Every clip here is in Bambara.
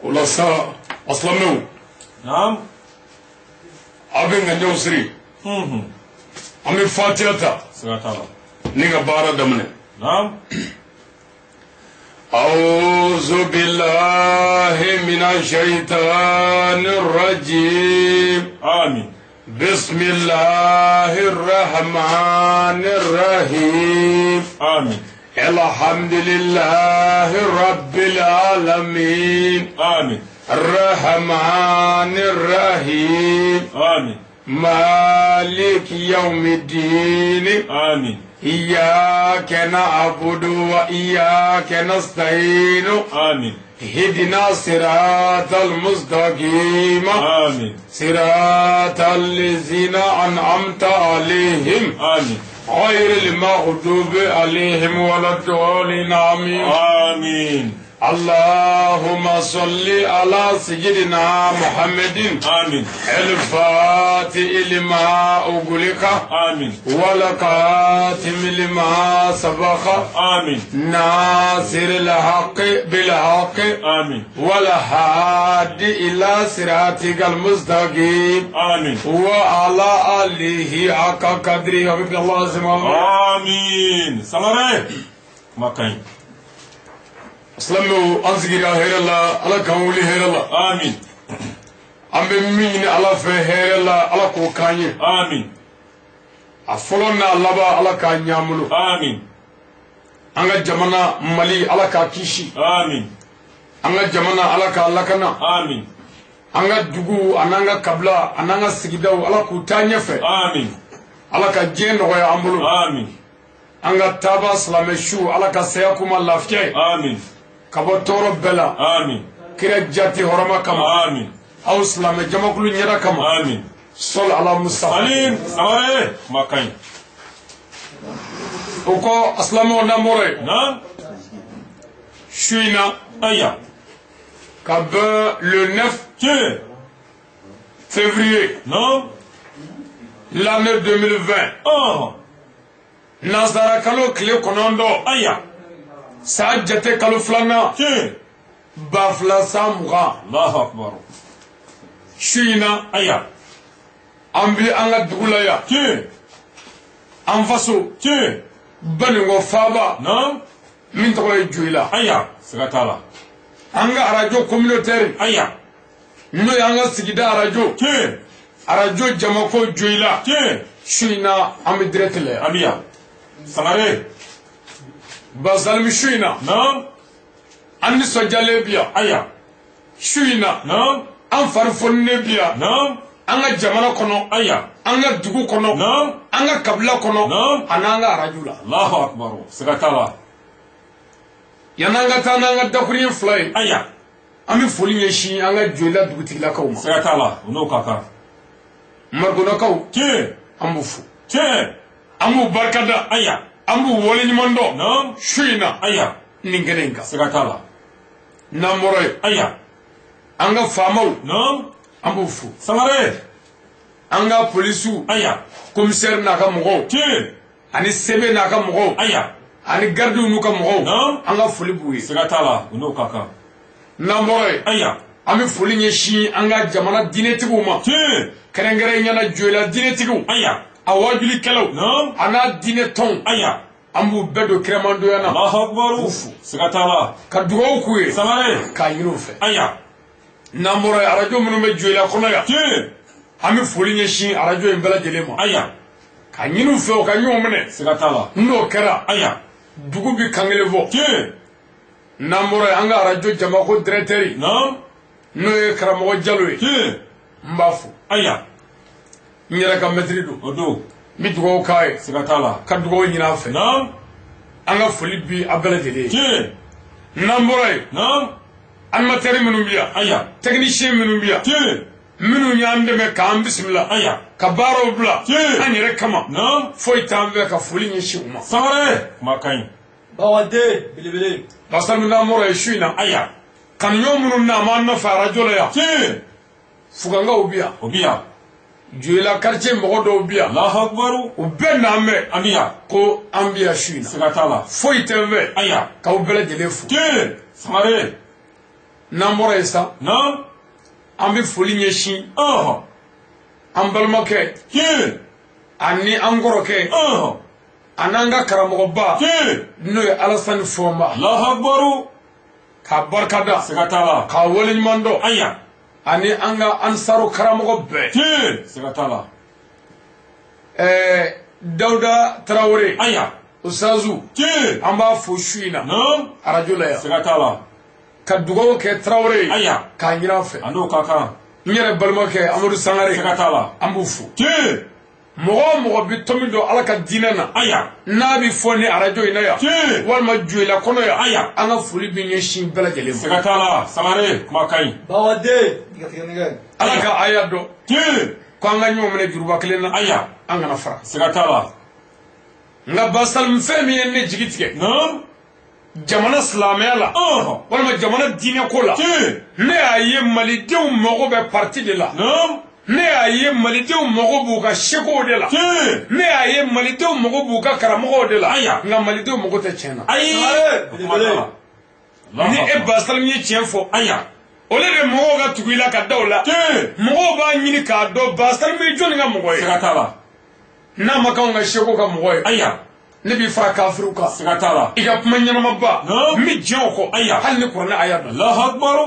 O la sa, a silamɛw, Naam. Aw bɛ ŋaniyaw siri. An bɛ Fatiya ta Siga t'a la. Ni ka baara daminɛ. Naam. أعوذ بالله من الشيطان الرجيم. Amin. بسم الله الرحمن الرحيم. Amin. الحمد لله رب العالمين. Amin. الرحمن الرحيم. Amin. مالك يوم الدين. Amin. إياك نعبد وإياك نستعين. Amin. اهدنا صراط المستقيم. Amin. صراط الذين أنعمت عليهم، Amin. غير المغضوب عليهم ولا الضالين، آمين. Amin. اللهم صل على سيدنا محمد، Amin. الفاتح لما أغلق، Amin. والخاتم لما سبق، Amin. ناصر الحق بالحق، Amin. والهادي إلى صراطك المستقيم، Amin. وعلى آله حق قدره ومقداره العظيم. Amin. Sangare. Kuma ka ɲi. Silamɛw, an sigira hɛrɛ la, Ala k'an wuli hɛrɛ la. Amin. An bɛ min ɲini Ala fɛ hɛrɛ la, Ala k'o k'an ye. Amin. A fɔlɔ n'a laban, Ala k'a ɲ'an bolo. Amin. An ka jamana Mali, Ala k'a kisi. Amin. An ka jamana, Ala k'a lakana. Amin. An ka dugu an'an ka kabila an'an ka sigidaw, Ala k'u taa ɲɛfɛ. Amin. Ala ka diɲɛ nɔgɔya an bolo. Amin. An ka taaba silamɛ su, Ala ka saya kuma lafiya ye Amin. ka bɔ tɔɔrɔ bɛɛ la. Amin. Kira jati hɔrɔma kama, Amin. aw silamɛ jamakulu ɲɛda kama. Amin. Sɔli ala Mustafa. Salim. Sangare. Kuma ka ɲi. O kɔ, silamɛw, n'an bɔra yen, Naam. su in na, Aya. ka bɛn le 9 Tiɲɛ. février Naam. l'année 2020, Ɔhɔn. nansara kalo tile 9, Aya. san jate kalo 2, Tiɲɛ. 2020. Allahu akbar. Su in na, Aya. an bi an ka dugu la yan, Tiɲɛ. an faso, Tiɲɛ. Banikɔ faaba, Naam. min tɔgɔ ye Joyila. Aya. Siga t'a la. An ka arajo communautaire, Aya. n'o y'an ka sigida arajo, Tiɲɛ. Arajo Jamako Joyila, Tiɲɛ. su in na an bɛ direct la yan. An bi yan. Sangare. Basalimi, su in na, Naam. an nisɔndiyalen bi yan. Aya. Su in na, Naam. an fari foninen bi yan, Naam. an ka jamana kɔnɔ, Aya. an ka dugu kɔnɔ, Naam. an ka kabila kɔnɔ, Naam. an'an ka arajo la. Allahu akbar. Siga t'a la. Yan'an ka taa n'an ka dakuruɲɛ 2 ye, Aya. an bɛ foli ɲɛsin an ka Joyila dugutigilakaw ma. Siga t'a la. O n'o ka kan. Marikonakaw, Tiɲɛ. an b'u fo, Tiɲɛ. an b'u barikada, Aya. an b'u waleɲuman dɔn Naam. su in na Aya. nin kɛnɛ in kan. Siga t'a la. N'an bɔra yen, Aya. an ka faamaw, Naam. an b'u fo, Sangare. an ka polisiw, Aya. commissaire n'a ka mɔgɔw, Tiɲɛ. ani CB n'a ka mɔgɔw, Aya. ani gardiw n'u ka mɔgɔw, Naam. an ka foli b'u ye. Siga t'a la. O n'o ka kan. N'an bɔra yen, Aya. an bɛ foli ɲɛsin an ka jamana diinɛtigiw ma, Tiɲɛ. kɛrɛnkɛrɛnnenya la Joyila diinɛtigiw, Aya. a wajulikɛlaw, Naam. a n'a diinɛ tɔnw, Aya. An b'u bɛɛ don kiramandoya na, Allahu akbar. Siga t'a la. ka dugawu k'u ye, Sangare. k'a ɲini u fɛ. Aya. N'an bɔra yen, arajo minnu bɛ Joyila kɔnɔ yan, Tiɲɛ. an bɛ foli ɲɛsin arajo in bɛɛ lajɛlen ma, Aya. ka ɲini u fɛ u ka ɲɔgɔn minɛ. Siga t'a la. N'o kɛra, Aya. dugu bi kan kelen fɔ. Tiɲɛ. N'an bɔra yen, an ka arajo Jamako directeur, Naam. n'o ye karamɔgɔ Jalo ye, Tiɲɛ. n b'a fo. Aya. N yɛrɛ ka mɛtiri don. O don. N bɛ dugawu k'a ye, Siga t'a la. ka dugawu ɲini a fɛ. Naam. An ka foli bi a bɛɛ lajɛlen ye. Tiɲɛ. N'an bɔra yen, Naam. animateur minnu bi yan, Aya. technicien minnu bi yan, Tiɲɛ. minnu y'an dɛmɛ k'an bisimila, Aya. ka baaraw bila Tiɲɛ. an yɛrɛ kama, Naam. foyi t'an fɛ ka foli ɲɛsin u ma. Sangare. Kuma ka ɲi. Bawande belebele. Barisa n'an bɔra yen su in na, Aya. kanuɲɔgɔn minnu na b'an nɔfɛ arajo la yan, Tiɲɛ. Fugankaw bi yan, O bi yan. Joyila quartier mɔgɔ dɔw bi yan, Allahu akbar. u bɛɛ n'an mɛn An bi yan. ko an bi yan su in na. Siga t'a la. Foyi tɛ n fɛ Aya. k'aw bɛɛ lajɛlen fo. Tiɲɛ. Sangare. N'an bɔra yen sa, Naam. An bɛ foli ɲɛsin Ɔhɔn. an balimakɛ Tiɲɛ. ani an kɔrɔkɛ Ɔhɔn. an'an ka karamɔgɔba Tiɲɛ. n'o ye Alasani Fɔnba Allahu akbar. k'a barikada Siga t'a la. k'a waleɲuman dɔn Aya. ani an ka ansaru karamɔgɔ bɛɛ. Tiɲɛ. Siga t'a la. Dawuda Tarawele Aya. Usazu Tiɲɛ. an b'a fo su in na Naam. arajo la yan Siga t'a la. ka dugawu kɛ Tarawele ye Aya. k'a ɲini an fɛ. A n'o ka kan. N yɛrɛ balimakɛ Amadu Sangare Siga t'a la. an b'u fo. Tiɲɛ. Mɔgɔ o mɔgɔ bɛ tomi don Ala ka diinɛ na Aya. n'a bɛ fɔ ni arajo in na yan Tiɲɛ. walima Joyila kɔnɔ yan Aya. an ka foli bɛ ɲɛsin bɛɛ lajɛlen ma. Siga t'a la. Sangare kuma ka ɲi. Bawaden nɛgɛtigɛ. Ala ka aya dɔn Tiɲɛ. ko an ka ɲɔgɔn minɛ juruba kelen na Aya. an kana fara. Siga t'a la. Nka Basalim fɛn min ye ne jigi tigɛ Naam. jamana silamɛya la Ɔhɔn. walima jamana diinɛ ko la Tiɲɛ. ne y'a ye malidenw mago bɛ parti de la. Naam. Ne y'a ye malidenw mago b'u ka sekow de la. Tiɲɛ. Ne y'a ye malidenw mago b'u ka karamɔgɔw de la. Aya. Nka malidenw mago tɛ tiɲɛ na. Ayi. Sangare, Kuma t'a la. Ni e Basalim ye tiɲɛ fɔ Aya. o de mɔgɔw ka tugu i la ka da o la. Tiɲɛ. Mɔgɔw b'a ɲini k'a dɔn Basalim ye jɔnni ka mɔgɔ ye. Siga t'a la. N'a ma k'anw ka seko ka mɔgɔ ye Aya. ne b'i fara kafiriw kan. Siga t'a la. I ka kuma ɲɛnamaba Naam. n bɛ diɲɛ o kɔ Aya. hali ni kuranɛ aya don. Allahu akbar.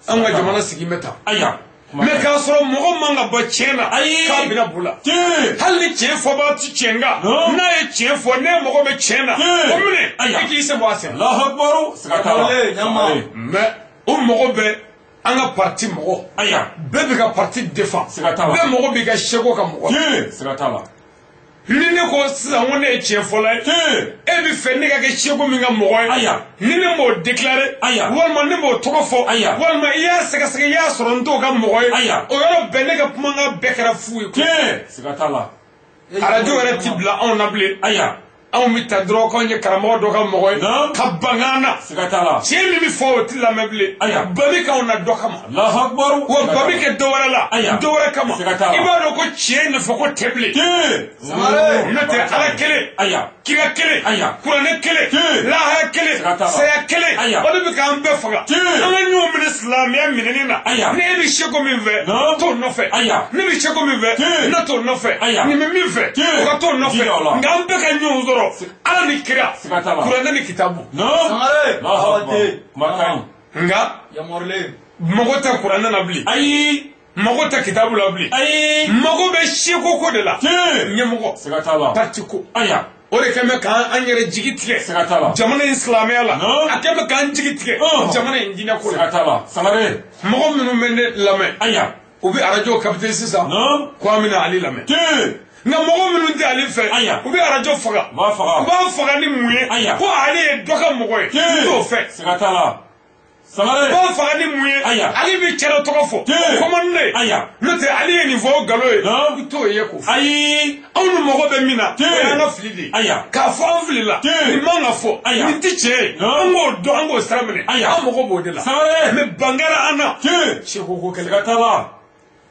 Anw ka jamana sigi bɛ tan. Aya. Mais k'a sɔrɔ mɔgɔ man ka bɔ tiɲɛ na Ayi. k'a bɛna bu la. Tiɲɛ. Hali ni tiɲɛ fɔbaa ti tiɲɛ kan Naam. n'a ye tiɲɛ fɔ ne mago bɛ tiɲɛ na Tiɲɛ. o minɛ Aya. i k'i sen bɔ a sen na. Allahu akbar. Siga t'a la. Sangare, ɲama. Mais o mago bɛ an ka parti mɔgɔ Aya. bɛɛ bɛ ka parti défend Siga t'a la. bɛɛ mago b'i ka seko ka mɔgɔ. Tiɲɛ. Siga t'a la. Ni ne ko sisan ko ne ye tiɲɛ fɔla ye Tiɲɛ. e bɛ fɛ ne ka kɛ seko min ka mɔgɔ ye Aya. ni ne m'o déclarer Aya. walima ne m'o tɔgɔ fɔ Aya. walima i y'a sɛgɛsɛgɛ i y'a sɔrɔ n t'o ka mɔgɔ ye Aya. o yɔrɔ bɛɛ ne ka kumakan bɛɛ kɛra fu ye. Tiɲɛ. Siga t'a la. Arajo yɛrɛ ti bila anw na bilen. Aya. Anw bɛ ta dɔrɔn k'anw ye karamɔgɔ dɔ ka mɔgɔ ye Naam. ka ban an na. Siga t'a la. Tiɲɛ min bɛ fɔ o ti lamɛn bilen. Aya. Ba bɛ k'anw na dɔ kama. Allahu akbar. Wa ba bɛ kɛ dɔ wɛrɛ la. Aya. Dɔ wɛrɛ kama. Siga t'a la. I b'a dɔn ko tiɲɛ nafa ko tɛ bilen. Tiɲɛ. Sangare. N'o tɛ Ala kelen. Aya. Kira kelen. Aya. Kuranɛ kelen. Tiɲɛ. Lahara kelen. Siga t'a la. Saya kelen. Aya. O de bɛ k'an bɛɛ faga. Tiɲɛ. An ka ɲɔgɔn minɛ silamɛya minɛni na. Aya. Ne bɛ seko min fɛ. Naam. T'o nɔfɛ. Aya. Ne bɛ seko min fɛ. Tiɲɛ. Ne t'o nɔfɛ. Aya. Nin bɛ min fɛ. Tiɲɛ. O ka t'o nɔfɛ. Jija o la. Nka an bɛɛ ka ɲɔgɔn sɔrɔ. Ala ni kira. Siga t'a la. Kuranɛ ni kitabu. Naam. Sangare. Allahu akbar. Bawaden. Kuma ka ɲi. Nka Yamɔrilen. mago tɛ kuranɛ na bilen. Ayi. Mago tɛ kitabu la bilen. Ayi. Mago bɛ seko ko de la. Tiɲɛ. Ɲɛmɔgɔ. Siga t'a la. Parti ko. Aya. O de kɛn bɛ k'an yɛrɛ jigi tigɛ. Siga t'a la. Jamana in silamɛya la. Naam. A kɛn bɛ k'an jigi tigɛ. Ɔhɔn. Jamana in diinɛ ko Siga la. t'a la. Sangare. Mɔgɔ minnu bɛ ne lamɛn. Aya. U bɛ arajo capter sisan. Naam. Ko an bɛna Ali lamɛn. Tiɲɛ. Nka mɔgɔ minnu tɛ Ali fɛ. Aya. U bɛ arajo faga. U b'a faga. U b'a faga ni mun ye. Aya. Ko Ali ye dɔ ka mɔgɔ ye. Tiɲɛ. N t'o fɛ. Siga t'a la. Sangare. U b'a faga ni mun ye. Aya. Ali bɛ cɛ dɔ tɔgɔ fɔ. Tiɲɛ. O kɔman ne ye. Aya. N'o tɛ Ali ye nin fɔ o nkalon ye. Naam. I t'o ye k'o fɔ. Ayi. Anw ni mago bɛ min na. Tiɲɛ. O y'an ka fili de ye. Aya. K'a fɔ an filila. Tiɲɛ. Nin man ka fɔ. Aya. Nin tɛ tiɲɛ ye. Naam. An k'o dɔn an k'o sira minɛ. Aya. An mago b'o de la. Sangare. Mais ban kɛra an na. Tiɲɛ. Seko ko kɛlɛ. Siga t'a la.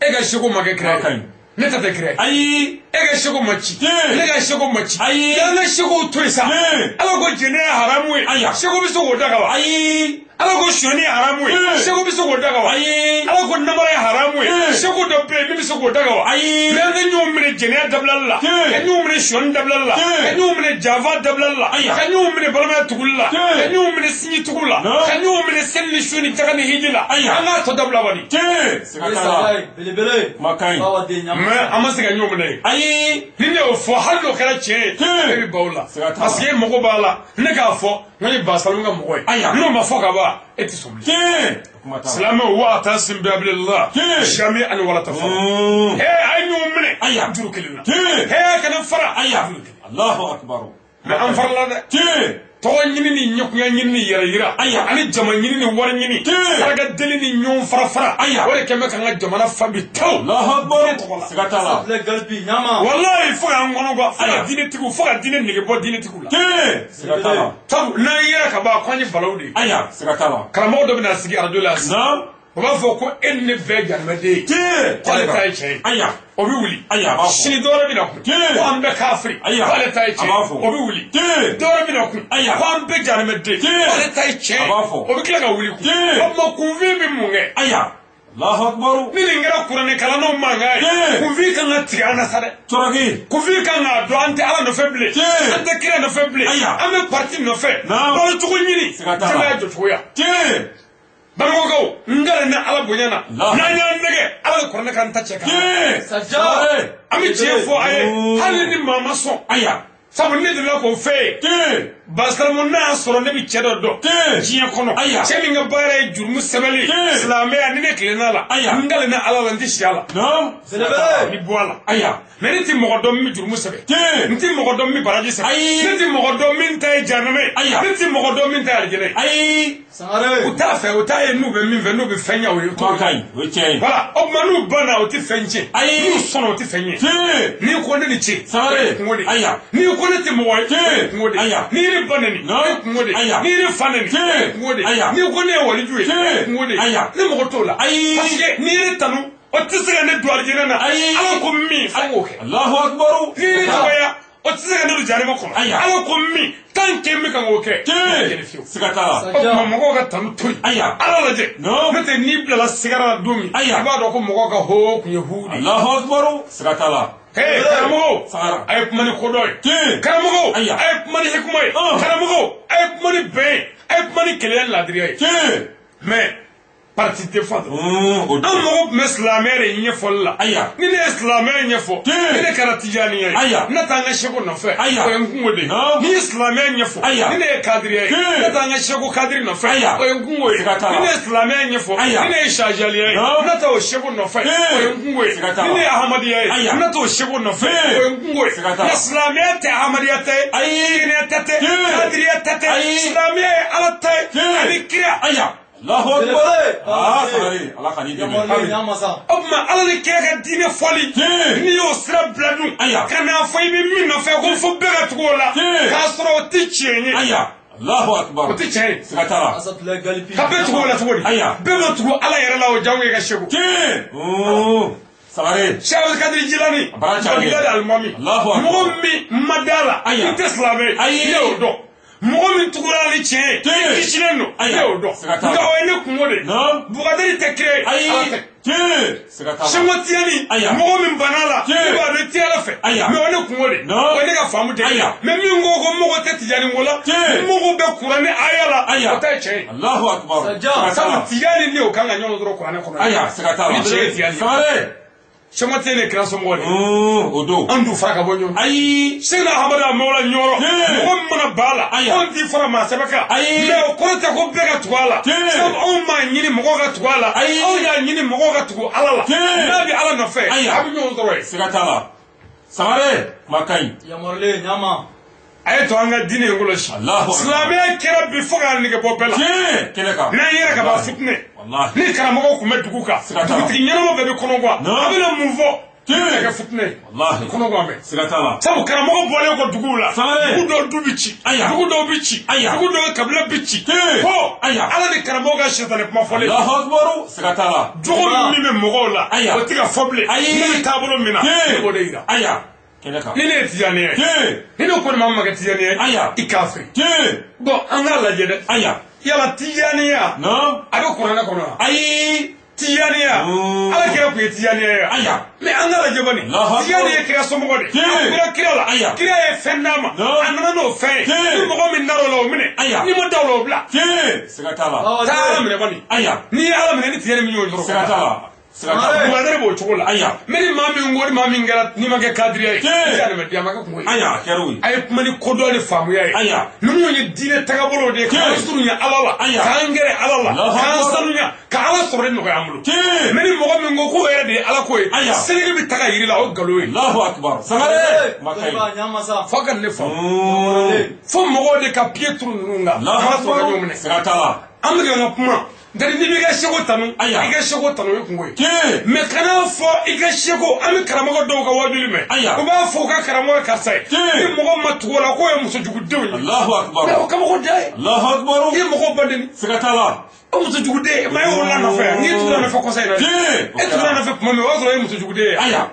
E ka seko ma kɛ kira Kuma ka ye. ɲi. Ne ta tɛ kira ye. Ayi. E ka seko ma ci. Tiɲɛ. Ne ka seko ma ci. Ayi. N'an ka sekow to yen sa. Tiɲɛ. Ala ko jɛnɛ ye haramu ye. Aya. Seko bɛ se k'o daga wa? Ayi. Ala ko sonyani ye haramu ye. Tiɲɛ. Seko bɛ se k'o daga wa? Ayi. Ala ko namara ye haramu ye. Tiɲɛ. Seko dɔ bɛ yen min bɛ se k'o daga wa? Ayi. Mais an ka ɲɔgɔn minɛ jɛnɛya dabilali la. Tiɲɛ. Ka ɲɔgɔn minɛ sonyani dabilali la. Tiɲɛ. Ka ɲɔgɔn minɛ janfa dabilali la. Aya. Ka ɲɔgɔn minɛ balimaya tuguli la. Tiɲɛ. Ka ɲɔgɔn minɛ sinji tugu la. Naam. Ka ɲɔgɔn minɛ seli ni su ni jaga ni hiji la. Aya. An k'a tɔ dabila bani. Tiɲɛ. Siga t'a la. Sangare. Belebele. Kuma ka ɲi. Bawaden ɲama. Mais an ma se ka ɲɔgɔn minɛ yen. Ayi. Ni ne y'o fɔ hali n'o kɛra tiɲɛ ye Tiɲɛ. e bɛ ban o la Siga t'a la. parce que e mago b'a la ne k'a fɔ n ko ye Basalim ka mɔgɔ ye Aya. n'o ma fɔ ka ban e tɛ sɔn bilen. Tiɲɛ. Kuma t'a la. Silamɛw wa ta sin bɛ abilala Tiɲɛ. sami ani wala ta fara a ye ɲɔgɔn minɛ Aya. juru kelen na Tiɲɛ. kana fara Aya. juru kelen. Allahu akbar. Mais an farala dɛ. Tiɲɛ. Tɔgɔ ɲini ni ɲɛkunya ɲini ni yɛrɛ yira Aya. ani jama ɲini ni wari ɲini Tiɲɛ. saraka deli ni ɲɔgɔn fara fara Aya. o de kɛn bɛ k'an ka jamana fa bi tewu Allahu akbar. Diinɛ tɔgɔ la. Siga t'a la. Safunɛ galibi ɲama. Walayi fo k'an kɔnɔ gan fo ka Aya. diinɛtigiw fo ka diinɛ nege bɔ diinɛtigiw la. Tiɲɛ. Siga t'a la. Sabu n'an yera ka ban ko an ye balawu de ye. Aya. Siga t'a la. Karamɔgɔ dɔ bɛna sigi arajo la sisan. Naam. O b'a fɔ ko e ni ne bɛɛ jahanamɛden ye. Tiɲɛ. K'ale ta ye tiɲɛ ye. Ayiwa. O bɛ wuli. Ayiwa, a b'a fɔ. Sini dɔwɛrɛ bɛ na kun. Tiɲɛ. Ko an bɛɛ kafiri. Ayiwa. K'ale ta ye tiɲɛ A b'a fɔ. ye. O bɛ wuli. Tiɲɛ. Dɔwɛrɛ bɛ na kun. Ayiwa. Ko an bɛɛ jahanamɛden. Tiɲɛ. K'ale ta ye tiɲɛ ye. A b'a fɔ. O bɛ tila ka wuli kun. Tiɲɛ. O tuma kunfin bɛ mun kɛ? Ayiwa. Allahu akbar. Ni nin kɛra kuranɛkalannaw mankan ye. Tiɲɛ. Kunfin kan ka tigɛ an na sa dɛ. Tɔrɔki. Kunfin kan k'a dɔn an tɛ Ala nɔfɛ bilen. Tiɲɛ. An tɛ kira nɔfɛ bilen. Ayiwa. An bɛ parti nɔfɛ. Naam. Balocogo ɲini. Siga t'a la. Jɛmaya jɔcogoya. Tiɲɛ. Bamakɔkaw n kalen ni Ala bonya na. Allahu. N'an y'an nɛgɛ Ala bɛ kuranɛ k'an ta cɛ kan. Tiɲɛ. Saja. Sangare. An bɛ tiɲɛ fɔ a ye hali ni maa ma sɔn. Ayiwa. Sabu ne delila k'o fɛ yen. Tiɲɛ. Basalamu n'a y'a sɔrɔ ne bɛ cɛ dɔ dɔn. Tiɲɛ. Diɲɛ kɔnɔ. Ayiwa. Cɛ min ka baara ye jurumu sɛbɛnni ye. Tiɲɛ. Silamɛya ni ne tilenna la. Ayiwa. N kalen ni Ala la n tɛ si a la. Naam. Belebele. N bɛ bɔ a la. Ayiwa. Mais ne tɛ mɔgɔ dɔn min bɛ jurumu sɛbɛn. Tiɲɛ. N tɛ mɔgɔ dɔn min bɛ baraji sɛbɛn. Ayi. Ne tɛ mɔgɔ dɔn min ta ye jahanama ye. Ayiwa. Ne tɛ mɔgɔ dɔn min ta ye alijinɛ ye. Ayi. Sangare. U t'a fɛ, u t'a ye n'u bɛ min fɛ, n'u bɛ fɛn ɲɛ o ye. Kuma ka ɲi. O ye tiɲɛ ye. Voilà. O tuma n'u banna o tɛ fɛn tiɲɛ. Ayi. N'u sɔnna o tɛ fɛn ɲɛ. Tiɲɛ. N'i ko ne ni ce. Sangare. O ye kungo de ye. Ayiwa. N'i ko ne tɛ mɔgɔ ye. Tiɲɛ. O ye kungo de ye. Ayiwa. N'i ye ne ba neni. Non. O ye kungo de ye. Ayiwa. N'i ye ne fa neni. Tiɲɛ. O ye kungo de ye. Ayiwa. N'i ko ne ye waliju ye. Tiɲɛ. O ye kungo de ye. Ayiwa. Ne mɔgɔ t'o la. Ayi. Parce que n'i ye ne tanu, o tɛ se ka ne don alijinɛ na. Ayi. Ala ko min, fo n k'o kɛ. Allahu akbar. N'i ye ne dɔgɔya, o tɛ se ka ne don jahanama kɔnɔ. Ayiwa. Ala ko min, tant que n bɛ kan k'o kɛ. Tiɲɛ. Siga t'a la. O tuma mɔgɔw ka tanu to yen. Ayiwa. Ala lajɛ. Non. N'o tɛ n'i bilala sigara la don min. Ayiwa. I b'a dɔn ko mɔgɔw ka hoo kun ye hu de ye. Allahu akbar. Siga t'a la. Hey, karamɔgɔw. Sangara. A ye kuma ni kodɔn ye. Tiɲɛ. Karamɔgɔw. Ayiwa. A ye kuma ni hikima ye. Ɔn. Karamɔgɔw. A ye kuma ni bɛn ye. A ye kuma ni kelenya ni laadiriya ye. Tiɲɛ. Mais parti tɛ fa dɔrɔn. O An mago tun bɛ silamɛya de ɲɛfɔli la. Ayiwa. Ni ne ye silamɛya ɲɛfɔ. Tiɲɛ. Ni ne kɛra tijaniya ye. Ayiwa. Ne t'an ka seko nɔfɛ. Ayiwa. O ye n kungo de ye. Non. Ni ye silamɛya ɲɛfɔ. Ayiwa. Ni ne ye kadiriya ye. Tiɲɛ. Ne t'an ka seko kadiri nɔfɛ. Ayiwa. O ye n kungo ye. Siga t'a la. Ni ne ye silamɛya ɲɛfɔ. Ayiwa. Ni ne ye sajaliya ye. Non. Ne t'o seko nɔfɛ. Tiɲɛ. O ye n kungo ye. Siga t'a la. Ni ne ye ahamadiya ye. Ayiwa. Ne t'o seko nɔfɛ. Tiɲɛ. O ye n kungo ye. Siga t'a la. Nka silamɛya tɛ ahamadiya ta ye. Ayi. Tijaniya ta tɛ. Tiɲɛ. Kadiriya ta tɛ. Ayi. Silamɛya ye Ala ta ye. Tiɲɛ. Ani kira. Ayiwa. Allahu akbar. Belebele. Aa Sangare. Ala ka n'i dɛmɛ. Yamɔrɔlen ɲamasa. O tuma Ala ni kira ka diinɛ fɔli. Tiɲɛ. N'i y'o sira bila dun. Ayiwa. Ka n'a fɔ i bɛ min nɔfɛ ko fo bɛɛ ka tugu o la. Tiɲɛ. K'a sɔrɔ o tɛ tiɲɛ ye. Ayiwa. Allahu akbar. O tɛ tiɲɛ ye. Siga t'a la. Asatulayi Galipi. Ka bɛɛ tugu o la cogo di? Ayiwa. Bɛɛ ma tugu Ala yɛrɛ la o jango i ka seko. Tiɲɛ. Sangare. Sɛki Kadiri Jilani. A baara cayalen. Bagdadi alimami. Allahu akbar. Mɔgɔ min ma da la. Ayiwa. N tɛ silamɛ ye. Ayi. Ne y'o dɔn. Mɔgɔ min tugura ni tiɲɛ ye. Tiɲɛ. I kisilen don. Ayiwa. Ne y'o dɔn. Siga t'a la. Nka o ye ne kungo de ye. Non. Bugadari tɛ kira ye. Ayi. Ala tɛ. Tiɲɛ. Siga t'a la. Seko tiyani Ayiwa. mɔgɔ min banna la Tiɲɛ. i b'a dɔn i tɛ Ala fɛ Ayiwa. mais o ye ne kungo de Non. o ye ne ka faamu tɛ Ayiwa. mais min ko ko mɔgɔ tɛ tijani ko la Tiɲɛ. mɔgɔ bɛ kuranɛ aya la Ayiwa. o ta ye tiɲɛ ye Allahu akbar. Saja. Siga t'a sabu la. tijani ni o kan ka ɲɔgɔn sɔrɔ kuranɛ kɔnɔ Ayiwa. Siga t'a la. Ni tiɲɛ ye tijani ye. Sangare. Seko tiyani ye kira somɔgɔ de ye O don. an dun fara ka bɔ ɲɔgɔn na Ayi. Seyidina Ahamadu a mawla ɲɔrɔ Tiɲɛ. mɔgɔ min mana ba la Ayiwa. anw t'i fara maa sɛbɛ kan Ayi. mais o kɔrɔ tɛ ko bɛɛ ka tugu a la Tiɲɛ. sabu anw m'a ɲini mɔgɔw ka tugu a la Ayi. anw y'a ɲini mɔgɔw ka tugu Ala la Tiɲɛ. n'a bɛ Ala nɔfɛ Ayiwa. a bɛ ɲɔgɔn sɔrɔ yen Siga t'a la. Sangare. Kuma ka ɲi. Yamɔrɔlen ɲama. A ye to an ka diinɛ in kɔlɔsi. Allahu akbar. Silamɛya kɛra bi fo k'a nege bɔ bɛɛ la. Tiɲɛ. Kɛnɛ kan. N'an yɛrɛ ka ban fitinɛ. Walahi. Ni karamɔgɔw tun bɛ dugu kan. Siga t'a la. Dugutigi ɲɛnama bɛɛ bɛ kɔnɔguwan. Non. A bɛna mun fɔ? Tiɲɛ. A kɛ fitinɛ ye. Walahi. Kɔnɔguwan bɛ. Siga t'a la. Sabu karamɔgɔ bɔlen kɔ duguw la. Sangare. Dugu dɔw du bɛ ci. Ayiwa. Dugu dɔw bɛ ci. Ayiwa. Dugu dɔw kabila bɛ ci. Tiɲɛ. Fo. Ayiwa. Ala ni karamɔgɔ ka sitanɛ kuma fɔlen. Allahu akbar. Siga t'a la. Jogo min bɛ mɔgɔw la. Ayiwa. O tɛ ka fɔ bilen. Ayi. Ne bɛ taabolo min na. Ne b'o de yira. Ayiwa. Kɛnɛ kan. Ni ne ye tijani ye. Tiɲɛ. Ni ne ko nin ma ma kɛ tijani ye. Ayiwa. I kafiri. Tiɲɛ. Bon an k'a lajɛ dɛ. Ayiwa. Yala tijaniya. Non. A bɛ kuranɛ kɔnɔ wa? Ayi. Tijaniya. Ala kira tun ye tijaniya ye. Ayiwa. Mais an k'a lajɛ bani. Allahu akbar. Tijani ye kira somɔgɔ de ye. Tiɲɛ. A kira kira la. Ayiwa. Kira ye fɛn d'a ma. Non. A nana n'o fɛn ye. Tiɲɛ. Ni mɔgɔ min dar'o la o minɛ. Ayiwa. N'i ma da o la o bila. Tiɲɛ. Siga t'a la. Awa, Taa Ala minɛ bani. Ayiwa. N'i ye Ala minɛ ni tijani min y'o sɔrɔ. Siga t'a la. Siga t'a la. Bugadari b'o cogo la. Ayiwa. Mais ni maa min ko ni maa min kɛra n'i ma kɛ kadiriya ye. Tiɲɛ. I tɛ adamadenya ma kɛ kungo ye. Ayiwa a kɛra o ye. A ye kuma ni kodɔn ni faamuya ye. Ayiwa. Ninnu ye diinɛ tagabolow de ye. Tiɲɛ. K'an surunya Ala la. Ayiwa. K'an gɛrɛ Ala la. Allahu K'an akbar. sanuya. Ka Ala sɔrɔli nɔgɔya an bolo. Tiɲɛ. Mais ni mɔgɔ min ko k'o yɛrɛ de ye Ala ko ye. Ayiwa. Seleke bɛ taga yiri la o nkalon ye. Allahu akbar. Sangare. Kuma ka ɲi. Dɔnniba ɲamasa. Fo ka nin de faamu. Fo mɔgɔw de ka pied turu ninnu kan. Allahu An ka sɔrɔ ka ɲɔgɔn akbar. minɛ. Siga t'a la. An bɛ ka n ka kuma. Nka n'i b'i ka seko tanu i ka seko tanu o ye kungo ye mais kana fɔ i ka seko an bɛ karamɔgɔ dɔw ka wajuli mɛn u b'a fɔ u ka karamɔgɔ karisa ye ni mɔgɔ ma tugu o la k'o ye musojugudenw ye Allahu akbar mais o kabako da ye Allahu akbar i ye mɔgɔw ba deni siga t'a la o musojuguden maa ye wolola nɔfɛ yan n'i tugura nɔfɛ kɔsa in na e tugura nɔfɛ tuma min o y'a sɔrɔ e ye musojuguden ye Aya.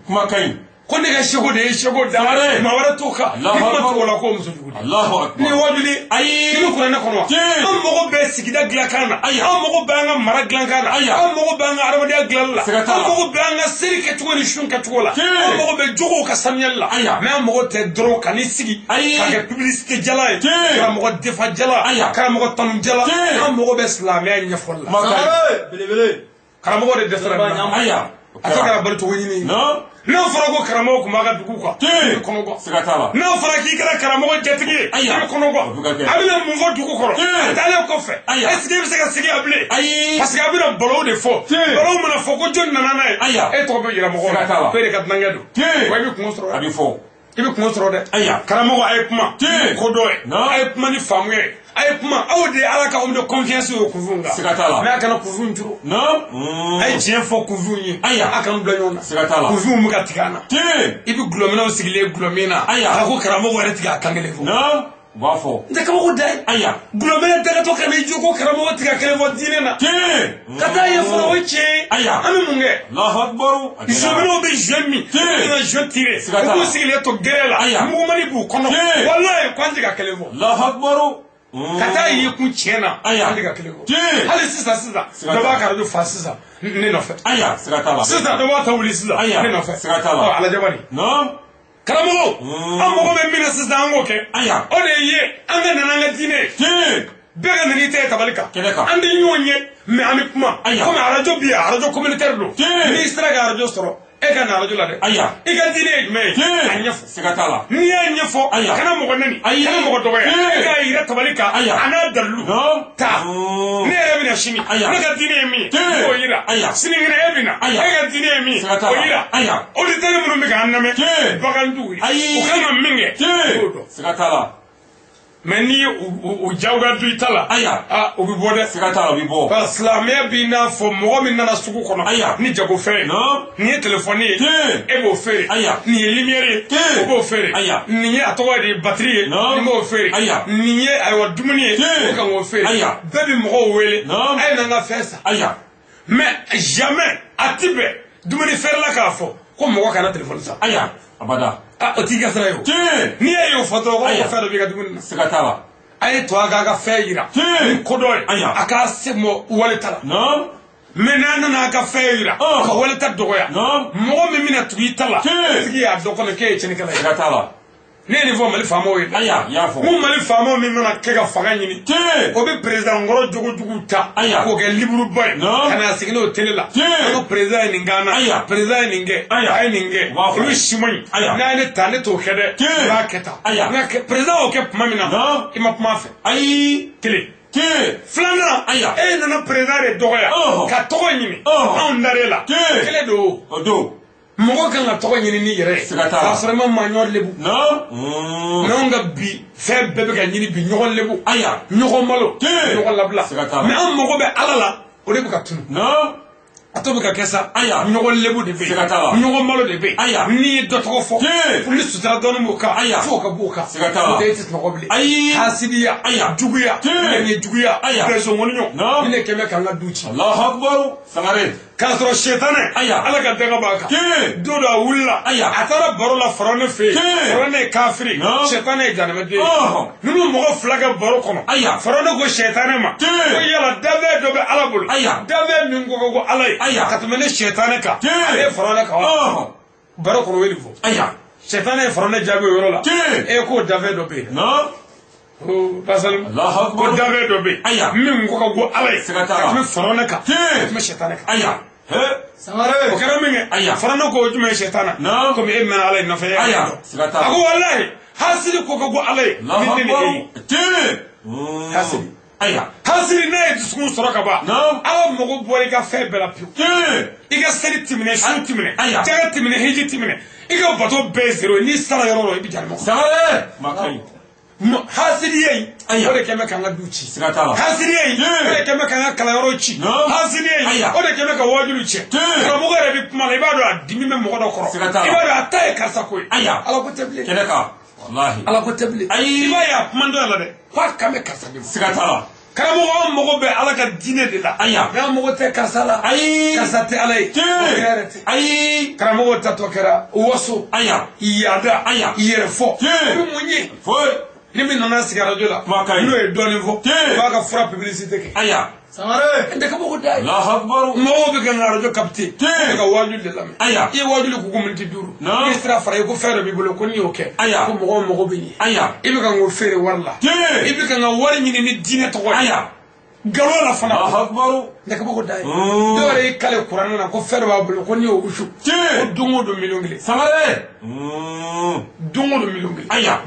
Kuma ka ɲi ko ne ka seko de ye seko da maa wɛrɛ t'o kan ni ma tugu o la k'o musojuguden Allahu akbar ni wajuli ayi ni bɛ kuranɛ kɔnɔ wa an mago bɛ sigida dilankan na an mago bɛ an ka mara dilankan na an mago bɛ an ka adamadenya dilanli la an mago bɛ an ka seli kɛcogo ni sun kɛcogo la an mago bɛ jogow ka sanuyali la mais an mago tɛ dɔrɔn ka n'i sigi ka kɛ publicité jala ye karamɔgɔ defa jala karamɔgɔ tanu jala an mago bɛ silamɛya ɲɛfɔli la karamɔgɔ de dɛsɛra nin na a tɛ kɛra balocogo ɲini ye n'a fɔra ko karamɔgɔ tun b'a ka dugu kan i bɛ kɔnɔ gan siga t'a la n'a fɔra k'i kɛra karamɔgɔ jatigi ye i bɛ kɔnɔ gan a bɛna mun fɔ dugu kɔrɔ a taalen kɔfɛ est ce que e bɛ se ka sigi a bilen parce que a bɛna balow de fɔ balow mana fɔ ko jɔn nana n'a ye e tɔgɔ bɛ yira mɔgɔw la ko e de ka dunankɛ don wa i bɛ kungo sɔrɔ a bɛ fɔ i bɛ kungo sɔrɔ dɛ karamɔgɔ a ye kuma ni kodɔn ye a ye kuma ni faamu ye a ye kuma aw de ye ala ka homme de confiance ye kunfinw kan siga t'a la mais a kana kunfinw turu a ye tiɲɛ fɔ kunfinw ye a kana bila ɲɔgɔn na siga t'a la kunfinw bɛ ka tigɛ an na i bɛ gulɔminɛw sigilen gulɔ min na a ko karamɔgɔ yɛrɛ tigɛ a kan kelen fɔ u b'a fɔ n tɛ kabako da ye ayiwa gulɔminɛ dɛgɛtɔ ka n'i jɔ ko karamɔgɔ tigɛ kelen fɔ diinɛ na ka taa ye fɔlɔ o ye tiɲɛ ye Ayiwa. an bɛ mun kɛ Allahu akbar Zomɛnɛw bɛ jeu min u bɛna jeu tiré Siga t'a la. u b'u sigilen to gɛrɛ la Ayiwa. mugumani b'u kɔnɔ walayi ko an tɛ ka kelen fɔ Allahu akbar ka taa y'i kun tiɲɛ na Ayiwa. an tɛ ka kelen fɔ Tiɲɛ. hali sisan sisan Siga dɔ t'a b'a la. ka arajo fa sisan ne nɔfɛ ayiwa siga t'a la sisan dɔ b'a ta wuli sisan Ayiwa. ne nɔfɛ Siga t'a la. Ɔ, alajaba nin naam karamɔgɔw an mago bɛ min na sisan an k'o kɛ Ayiwa. o de ye an ka nana an ka diinɛ ye tiɲɛ bɛɛ ka nana i tɛ tabali kan Kɛnɛ kan. an tɛ ɲɔgɔn ye mais an bɛ kuma Ayiwa. komi arajo bi yan arajo communautaire don Tiɲɛ. n'i sera ka arajo sɔrɔ e ka na arajo la dɛ Ayiwa. i ka diinɛ ye jumɛn ye Tiɲɛ. a ɲɛfɔ siga t'a la n'i y'a ɲɛfɔ Ayiwa. kana mɔgɔ neni Ayi. kana mɔgɔ dɔgɔya Tiɲɛ. e k'a yira tabali kan Ayiwa. a n'a dalilu naam ta ne yɛrɛ bɛna sini Ayiwa. ne ka diinɛ ye min ye Tiɲɛ. n b'o yira Ayiwa. sinikɛnɛ e bɛ na Ayiwa. e ka diinɛ ye min ye Siga t'a o la. yira Ayiwa. auditeurs minnu bɛ k'an lamɛn Tiɲɛ. bagantigiw ye Ayi. u kan ka min kɛ tiɲɛ u b'o dɔn siga t'a la mais n'i ye u jagoya don i ta la Ayiwa. aa o bɛ bɔ dɛ siga t'a la o bɛ bɔ Parce que silamɛya b'i n'a fɔ mɔgɔ min nana sugu kɔnɔ Ayiwa. ni jagofɛn ye Naam. nin ye telefɔni ye Tiɲɛ. e b'o feere Ayiwa. nin ye lumière ye Tiɲɛ. o b'o feere Ayiwa. nin ye a tɔgɔ de ye batterie ye Naam. nin b'o feere Ayiwa. nin ye ayiwa dumuni ye Tiɲɛ. o kan k'o feere Ayiwa. bɛɛ bɛ mɔgɔw wele Naam. a ye na n ka fɛn san ayiwa mais jamais a ti bɛn dumuni feerela k'a fɔ ko mɔgɔ kana telefɔni san ayiwa abada ah o t'i ka sira ye o tiɲɛ n'i y'a ye o fɔ dɔrɔn ko Ayiwa. fɛn dɔ b'i ka dumuni na siga t'a la a ye to a k'a ka fɛn yira Tiɲɛ. ni kodɔn ye Ayiwa. a k'a se mɔ wale ta la naam mais n'a nana a ka fɛn yira Ɔn. ka wale ta dɔgɔya Naam. mɔgɔ min bɛna tugu i ta la Tiɲɛ. tigi y'a dɔn kɔnɔ k'e ye tiɲɛnikɛla ye siga t'a la ne ye nin fɔ mali faamaw ye dɛ ayiwa i y'a fɔ n ko mali faamaw min mana kɛ ka fanga ɲini tiɲɛ o bɛ président kɔrɔ jogojuguw ta Ayiwa. k'o kɛ liburuba ye Naam. ka na sigi n'o télé la Tiɲɛ. an ka président ye nin k'an na Ayiwa. président ye nin kɛ Ayiwa. a ye nin kɛ U b'a fɔ. olu si man ɲi Ayiwa. n'a ye ne ta ne t'o kɛ dɛ Tiɲɛ. i b'a kɛ tan Ayiwa. Nka président y'o kɛ tuma min na Naam. i ma kuma a fɛ ayi kelen tiɲɛ filanan Ayiwa. e nana président de dɔgɔya Ɔhɔ. ka tɔgɔ ɲini Ɔhɔ. anw dar'e la Tiɲɛ. kelen don o don mɔgɔ kan ka tɔgɔ ɲini n'i yɛrɛ ye Siga t'a la. k'a sɔrɔ i ma maa ɲɔgɔn lebu naam mais anw ka bi fɛn bɛɛ bɛ ka ɲini bi ɲɔgɔn lebu ayiwa ɲɔgɔn malo Tiɲɛ. ɲɔgɔn labila Siga t'a la. mais an mago bɛ ala la o de bɛ ka tunu naam a to bɛ ka kɛ sa Ayiwa. ɲɔgɔn lebu de bɛ yen Siga t'a la. ɲɔgɔn malo de bɛ yen Ayiwa. n'i ye dɔ tɔgɔ fɔ Tiɲɛ. ni sutura dɔɔni b'o kan Ayiwa. f'o ka b'o kan Siga t'a la. o tɛ e tɛ sunɔgɔ bilen Ayi. hasidiya Ayiwa. juguya Tiɲɛ. ŋɛɲɛ juguya Ayiwa. bɛnsɔnkɔniɲɔ Naam. ni ne kɛmɛ k'an ka du ci Allahu akbar sangare k'a sɔrɔ sɛtanɛ Ayiwa. ala ka danga b'a kan tiɲɛ don dɔ a wulila Ayiwa. a taara baro la farawɛ fɛ yen Tiɲɛ. farawɛ ye kafiri Naam. sɛtanɛ ye janɛmɛden ye Ɔhɔ. ninnu mɔgɔ fila kɛ baro kɔnɔ Ayiwa. farawɛ ko sɛtanɛ ma Tiɲɛ. ko yala danfɛn dɔ bɛ ala bolo Ayiwa. danfɛn min ko ko ala ye Ayiwa. ka tɛmɛ ne sɛtanɛ kan Tiɲɛ. ale ye farawɛ kan wa ɔhɔ baro kɔnɔ o ye nin fɔ ayiwa sɛtanɛ ye farawɛ jaabi o yɔrɔ la Tiɲɛ. e k'o danfɛn dɔ bɛ yen naam ko basalu Allahu ko akbar danfɛn dɔ bɛ yen Ayiwa. min ko ka go ala ye Siga t'a la. ka tɛmɛ farawɛ kan Tiɲɛ. ka tɛmɛ sɛtanɛ kan ayiwa he Sangare. o kɛra min kɛ Ayiwa. farawɛ ko jumɛn ye sɛtanɛ Naam. komi e mɛnna ala ye nɔfɛ e y'a Ayiwa. dɔn. Siga t'a la. a ko walayi hasiri ko ka go ala ye Allahu ni ne ni akbar e ye tiɲɛ Hasidi. ayiwa hasiri n'a ye dusukun sɔrɔ ka ban Naam. ala mago bɔra i ka fɛn bɛɛ la pewu tiɲɛ i ka seli tɛmɛnɛ sun tɛmɛnɛ Ayiwa. jaga tɛmɛnɛ hiji tɛmɛnɛ i ka bato bɛɛ ye zero ye n'i sara yɔrɔ o yɔrɔ i bɛ janimɛ kɔnɔ sangare ma ka ɲi Hasidiya in o de kɛn bɛ k'an ka du ci. Siga t'a la. Hasidiya in o de kɛn bɛ k'an ka kalanyɔrɔ ci. Hasidiya in o de kɛn bɛ ka waajuli cɛ. Karamɔgɔ yɛrɛ bɛ kuma la, i b'a dɔn a dimi bɛ mɔgɔ dɔ kɔrɔ. Siga t'a la. I b'a dɔn a ta ye karisa ko ye. Ayiwa. Ala ko tɛ bilen. Kɛnɛ kan. Walahi. Ala ko tɛ bilen. Ayi. I b'a ye a kuma dɔ la dɛ, k'a kan bɛ karisa de ma. Siga t'a la. Karamɔgɔ, an mago bɛ Ala ka diinɛ de la. Ayiwa. Mais an mago tɛ karisa la. Ayi. Karisa tɛ Ala ye. O kɛra yɛrɛ tɛ. Ayi. Karamɔgɔ tatɔ kɛra waso. Ayiwa. Yaada. Ayiwa. Yɛrɛfɔ. Tiɲɛ. O bɛ mun ye? Foyi. Ni min nana sigi arajo la, Kuma ka ɲi. n'o ye dɔɔnin fɔ, Tiɲɛ. o b'a ka fura publicité kɛ. Ayiwa. Sangare. N tɛ kabako da ye. Allahu akbar. Mɔgɔw bɛ ka n ka arajo capter. Tiɲɛ. U bɛ ka waajuli de lamɛn. Ayiwa. I ye waajuli k'u miniti 5. Naam. I ye sira fara i ko fɛn dɔ b'i bolo ko n'i y'o kɛ. Ayiwa. Ko mɔgɔw mago bɛ ɲɛ. Ayiwa. I bɛ ka n ko feere wari la. Tiɲɛ. I bɛ ka n ka wari ɲini ni diinɛ tɔgɔ ye. Ayiwa. Nkalon la fana. Allahu akbar. N tɛ kabako da ye. Mm. Dɔw yɛrɛ y'i kale kuranɛ na ko fɛn dɔ b'a bolo ko n'i y'o wusu. Tiɲɛ. Ko don o don 1 000 000. Sangare. Don o don 1 000 000. Ayiwa.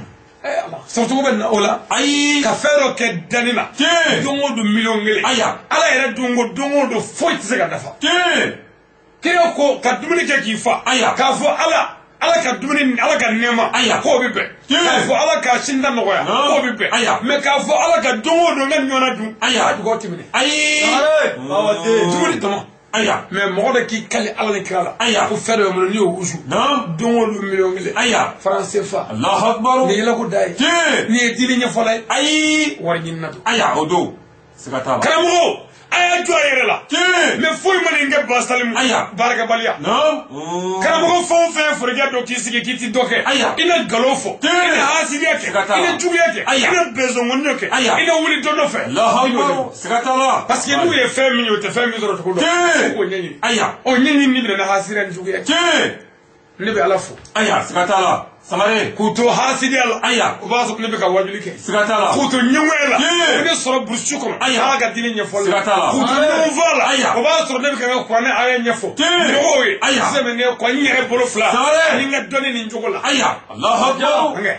Ala. Sɔrɔcogo bɛ na o la. Ayi. Ka fɛn dɔ kɛ danni na. Tiɲɛ. Don o don 1 000 000. Ayiwa. Ala yɛrɛ don ko don o don foyi tɛ se ka dafa. Tiɲɛ. Kira ko ka dumuni kɛ k'i fa. Ayiwa. K'a fɔ Ala, Ala ka dumuni, Ala ka nɛɛma. Ayiwa. K'o bɛ bɛn. Tiɲɛ. K'a fɔ Ala ka sinda nɔgɔya. Naam. K'o bɛ bɛn. Ayiwa. Mais k'a fɔ Ala ka don o don n ka ɲɔgɔnna dun. Ayiwa. A dugawu tɛ minɛ. Ayi. Sangare. Bawaden. Dumuni dama. Ayiwa. Mais mɔgɔ dɔ k'i kali Ala ni kira la. Ayiwa. Ko fɛn dɔ bɛ n bolo n'i y'o wusu. Naam. Don o don 1 000 000. Ayiwa. Franc CFA. Allahu akbar. Nin ye yɛlɛko da ye. Tiɲɛ. Nin ye diinɛ ɲɛfɔla ye. Ayi. Wari ɲinina don. Ayiwa o don. Siga t'a la. Karamɔgɔw, a y'a jɔ a yɛrɛ la. Tiɲɛ. Mais foyi ma nin kɛ Basalimu. Ayiwa. Baarakɛbaliya. Naam. Karamɔgɔ fɛn o fɛn ye forojɛ dɔ k'i sigi k'i ti dɔ kɛ. Ayiwa. I na nkalon fɔ. Tiɲɛ. I na hasidiya kɛ. Siga t'a la. I na juguya kɛ. Ayiwa. I na bɛnsɔnkɔniya kɛ. Ayiwa. I na wuli dɔ nɔfɛ. Allahu I n'o de akbar. don. Siga t'a la. Parce que n'u ye fɛn min ye, u tɛ fɛn min sɔrɔ cogo dɔn. Tiɲɛ. F'u k'o ɲɛɲini. Ayiwa. O ɲɛɲini bɛ na ni hasidiya ni juguya ye. Tiɲɛ. Ne bɛ Ala fo. Ayiwa siga t'a la. Sangare. K'u to hasidiya la. Ayiwa. O b'a sɔrɔ ne bɛ ka wajuli kɛ. Siga t'a la. K'u to ɲɛngoya la. Tiɲɛ. O bɛ ne sɔrɔ burusi kɔnɔ. Ayiwa. Ala ka diinɛ ɲɛfɔli la. Siga t'a la. K'u to ɲɔgɔnfa la. Ayiwa. O b'a sɔrɔ ne bɛ ka n ka kuranɛ aya ɲɛfɔ. Tiɲɛ. Mɔgɔw ye. Ayiwa. Sisan ne ko n yɛrɛ bolo fila. Sangare. Ani n ka dɔnni nin cogo la. Ayiwa. Allahu akbar. Ankɛ.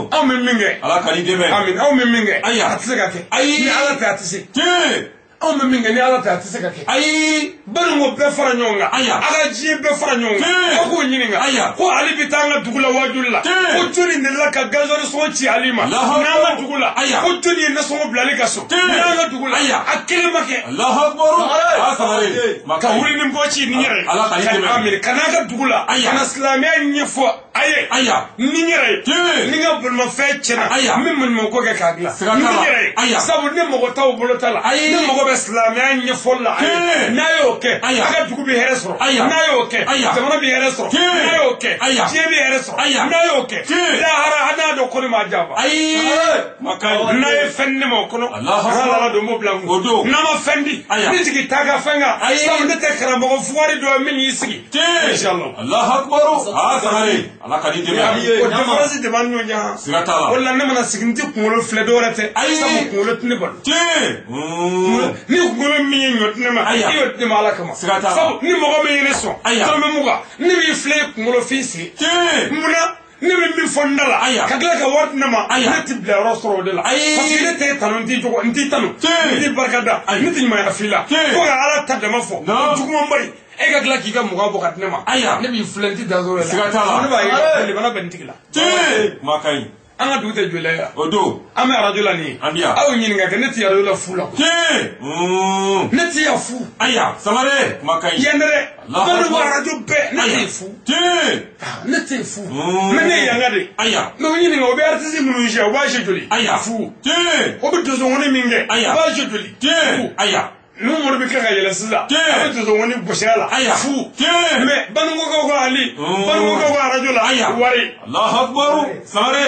Anw bɛ min kɛ. Ala ka n'i dɛmɛ. Amin. Anw bɛ min kɛ. Ayiwa. A tɛ se ka kɛ. Ayi. Ni Ala tɛ a tɛ se. Tiɲɛ. Anw bɛ min kɛ ni Ala tɛ a tɛ se ka kɛ. Ayi. Baninko bɛɛ fara ɲɔgɔn kan. Ayiwa. A ka diɲɛ bɛɛ fara ɲɔgɔn kan. Tiɲɛ. Aw k'o ɲininka. Ayiwa. Ko Ali bɛ taa an ka dugu la waajuli la. Tiɲɛ. Ko jɔnni delila ka gasoil sɔngɔ ci Ali ma. Allahu akbar. N'an ka dugu la. Ayiwa. Ko jɔnni ye nasɔngɔ bila ale ka so. Tiɲɛ. N'an ka dugu la. Ayiwa. A kelen ma kɛ. Allahu akbar. Ah Sangare. Ka wuli ni bɔ ci ni yɛrɛ ye. Ala ka i dɛmɛ. Amin. Ka n'an ka dugu la. Ayiwa. Ka na silamɛya ɲɛfɔ a ye. Ayiwa. Ni n yɛrɛ ye. Tiɲɛ. Ni n ka bolimafɛn tiɲɛna. Ayiwa. N bɛ maɲumanko kɛ k'a dilan. Siga t'a Ni la. n yɛrɛ ye. Ayiwa. Sabu ne mago t'aw bolo ta la. Ayi. Ne mago bɛ silamɛya ɲɛfɔli la. Tiɲɛ. N'a y'o kɛ. Ayiwa. A ka dugu bɛ hɛrɛ sɔrɔ. Ayiwa. N'a y'o kɛ. Ayiwa. Jamana bɛ hɛrɛ sɔrɔ. Tiɲɛ. N'a y'o kɛ. Ayiwa. Diɲɛ bɛ hɛrɛ sɔrɔ. Ayiwa. N'a y'o kɛ. Tiɲɛ. Lahara an n'a dɔn ko ne m'a janfa. Ayi. Makan. N'a ye fɛn di ne ma o kɔnɔ. Allahu akbar. Ala la don n b'o bila n kun. O don. N'a ma fɛn di. Ayiwa. Ne jigi t'a ka fɛn kan. Ayi. Sabu ne tɛ karamɔgɔ fugari dɔ ye min y'i sigi. Tiɲɛ. Inshallah. Allahu akbar. Ah Sangare. Ala ka n'i dɛmɛ. Ayi. O différence de b'an ni ɲɔgɔn cɛ. Siga t'a la. O de la ne mana sigi n tɛ kunkolo filɛ dɔwɛrɛ tɛ. Ayi. Sabu kunkolo tɛ ne balo. Tiɲɛ. Ni kunkolo min ye ɲɔ di ne ma. Ayiwa. I y'o di ne ma Ala kama. Siga t'a la. Sabu ni mɔgɔ min ye ne sɔn. Ayiwa. Dɔrɔmɛ 20 ne b'i filɛ i kunkolo f'i sigi. Tiɲɛ. Munna ne bɛ min fɔ n da la. Ayiwa. Ka tila ka wari di ne ma. Ayiwa. Ne tɛ bila yɔrɔ sɔrɔ o de la. Ayi. Parce que ne tɛ tanu n t'i jogo n t'i tanu. Tiɲɛ. N t'i barika da. Ayi. Ne tɛ ɲumanya f'i la. Tiɲɛ. Fo ka Ala ta dama fɔ. Naam. Jugumanba in e ka tila k'i ka 20 bɔ ka di ne ma. Ayiwa. Ne b'i filɛ n tɛ dan sɔrɔ la. Siga t'a la. Ne b'a ye k'a fɔ limana bɛ n tigi la. Tiɲɛ. Makan. An ka dugu tɛ joli ye O don. An bɛ arajo la nin ye. An bɛ yan. Aw ɲininka kɛ ne tɛ arajo la fu la. Tiɲɛ. Ne tɛ yan fu. Ayiwa. Sangare. Makan. Yan dɛ. Allahu Bari akbar. arajo bɛɛ ne tɛ fu. Tiɲɛ. Ne tɛ fu. Mais ne ye yanga de. Ayiwa. Mais o ɲininka o bɛ artiste minnu jouer o b'a jouer joli. Ayiwa. Fu. Tiɲɛ. O bɛ donsongɔnni min kɛ. Ayiwa. O b'a jouer joli. Tiɲɛ. Fu. Ayiwa. N'u mori bɛ tila ka yɛlɛ sisan. Tiɲɛ. A bɛ donsongɔnni gosi a la. Ayiwa. Fu. Tiɲɛ. Mais Banikɔkaw ka Ali. Banikɔkaw ka arajo la. Ayiwa. Wari. Allahu akbar. Sangare.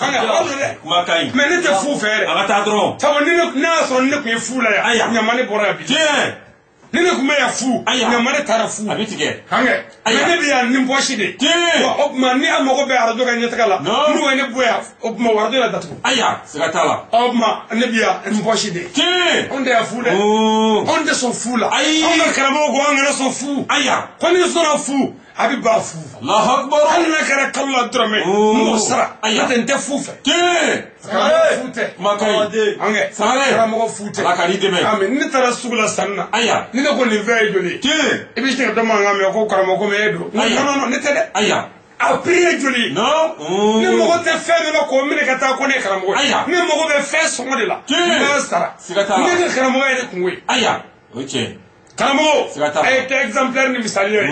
An ka wari don dɛ. Kuma ka ɲi. Mais ne tɛ fu fɛ yɛrɛ. An ka taa dɔrɔn. Sabu ni ne n'a y'a sɔrɔ ni ne tun ye fu la yan. Ayiwa. Ɲamani bɔra yan bi. Tiɲɛ. Ni ne tun bɛ yan fu. Ayiwa. Ɲamani taara fu. A bɛ tigɛ. Hankɛ. Ayiwa. Mais ne bɛ yan ni bɔsi de. Tiɲɛ. Wa o tuma ni a mago bɛ arajo ka ɲɛtaga la. Non. N'u ye ne bɔ yan o tuma arajo la datugu. Ayiwa. Siga t'a la. O tuma ne bɛ yan ni bɔsi de. Tiɲɛ. Anw tɛ yan fu dɛ. Anw tɛ sɔn fu la. Ayi. Anw ka karamɔgɔw ko an kana sɔn fu. Ayiwa. Ko n'i sɔnna fu a bɛ ban fu. Allahu akbar. Hali n'a kɛra kalo la dɔrɔmɛ. N b'o sara. Ayiwa. N'o tɛ n tɛ fu fɛ. Tiɲɛ. Karamɔgɔ fu tɛ. Kuma ka ɲi. Hankɛ. Sangare. Karamɔgɔ fu tɛ. Ala ka n'i dɛmɛ. Amin. Ne taara sugu la sanni na. Ayiwa. Ni ne ko nin fɛn ye joli ye. Tiɲɛ. I bɛ se ka dɔ mankan mɛn ko karamɔgɔ komi e don. Ayiwa. Non non non ne tɛ dɛ. Ayiwa. A prix ye joli ye? Ne mago tɛ fɛn dɔ la k'o minɛ ka taa ko ne ye karamɔgɔ ye. Ne mago bɛ fɛn sɔngɔ de la. N b'a sara. Ne ka karamɔgɔ ye ne kungo ye. O ye tiɲɛ ye. Karamɔgɔ, a ye kɛ exemplaire ni misaliya ye.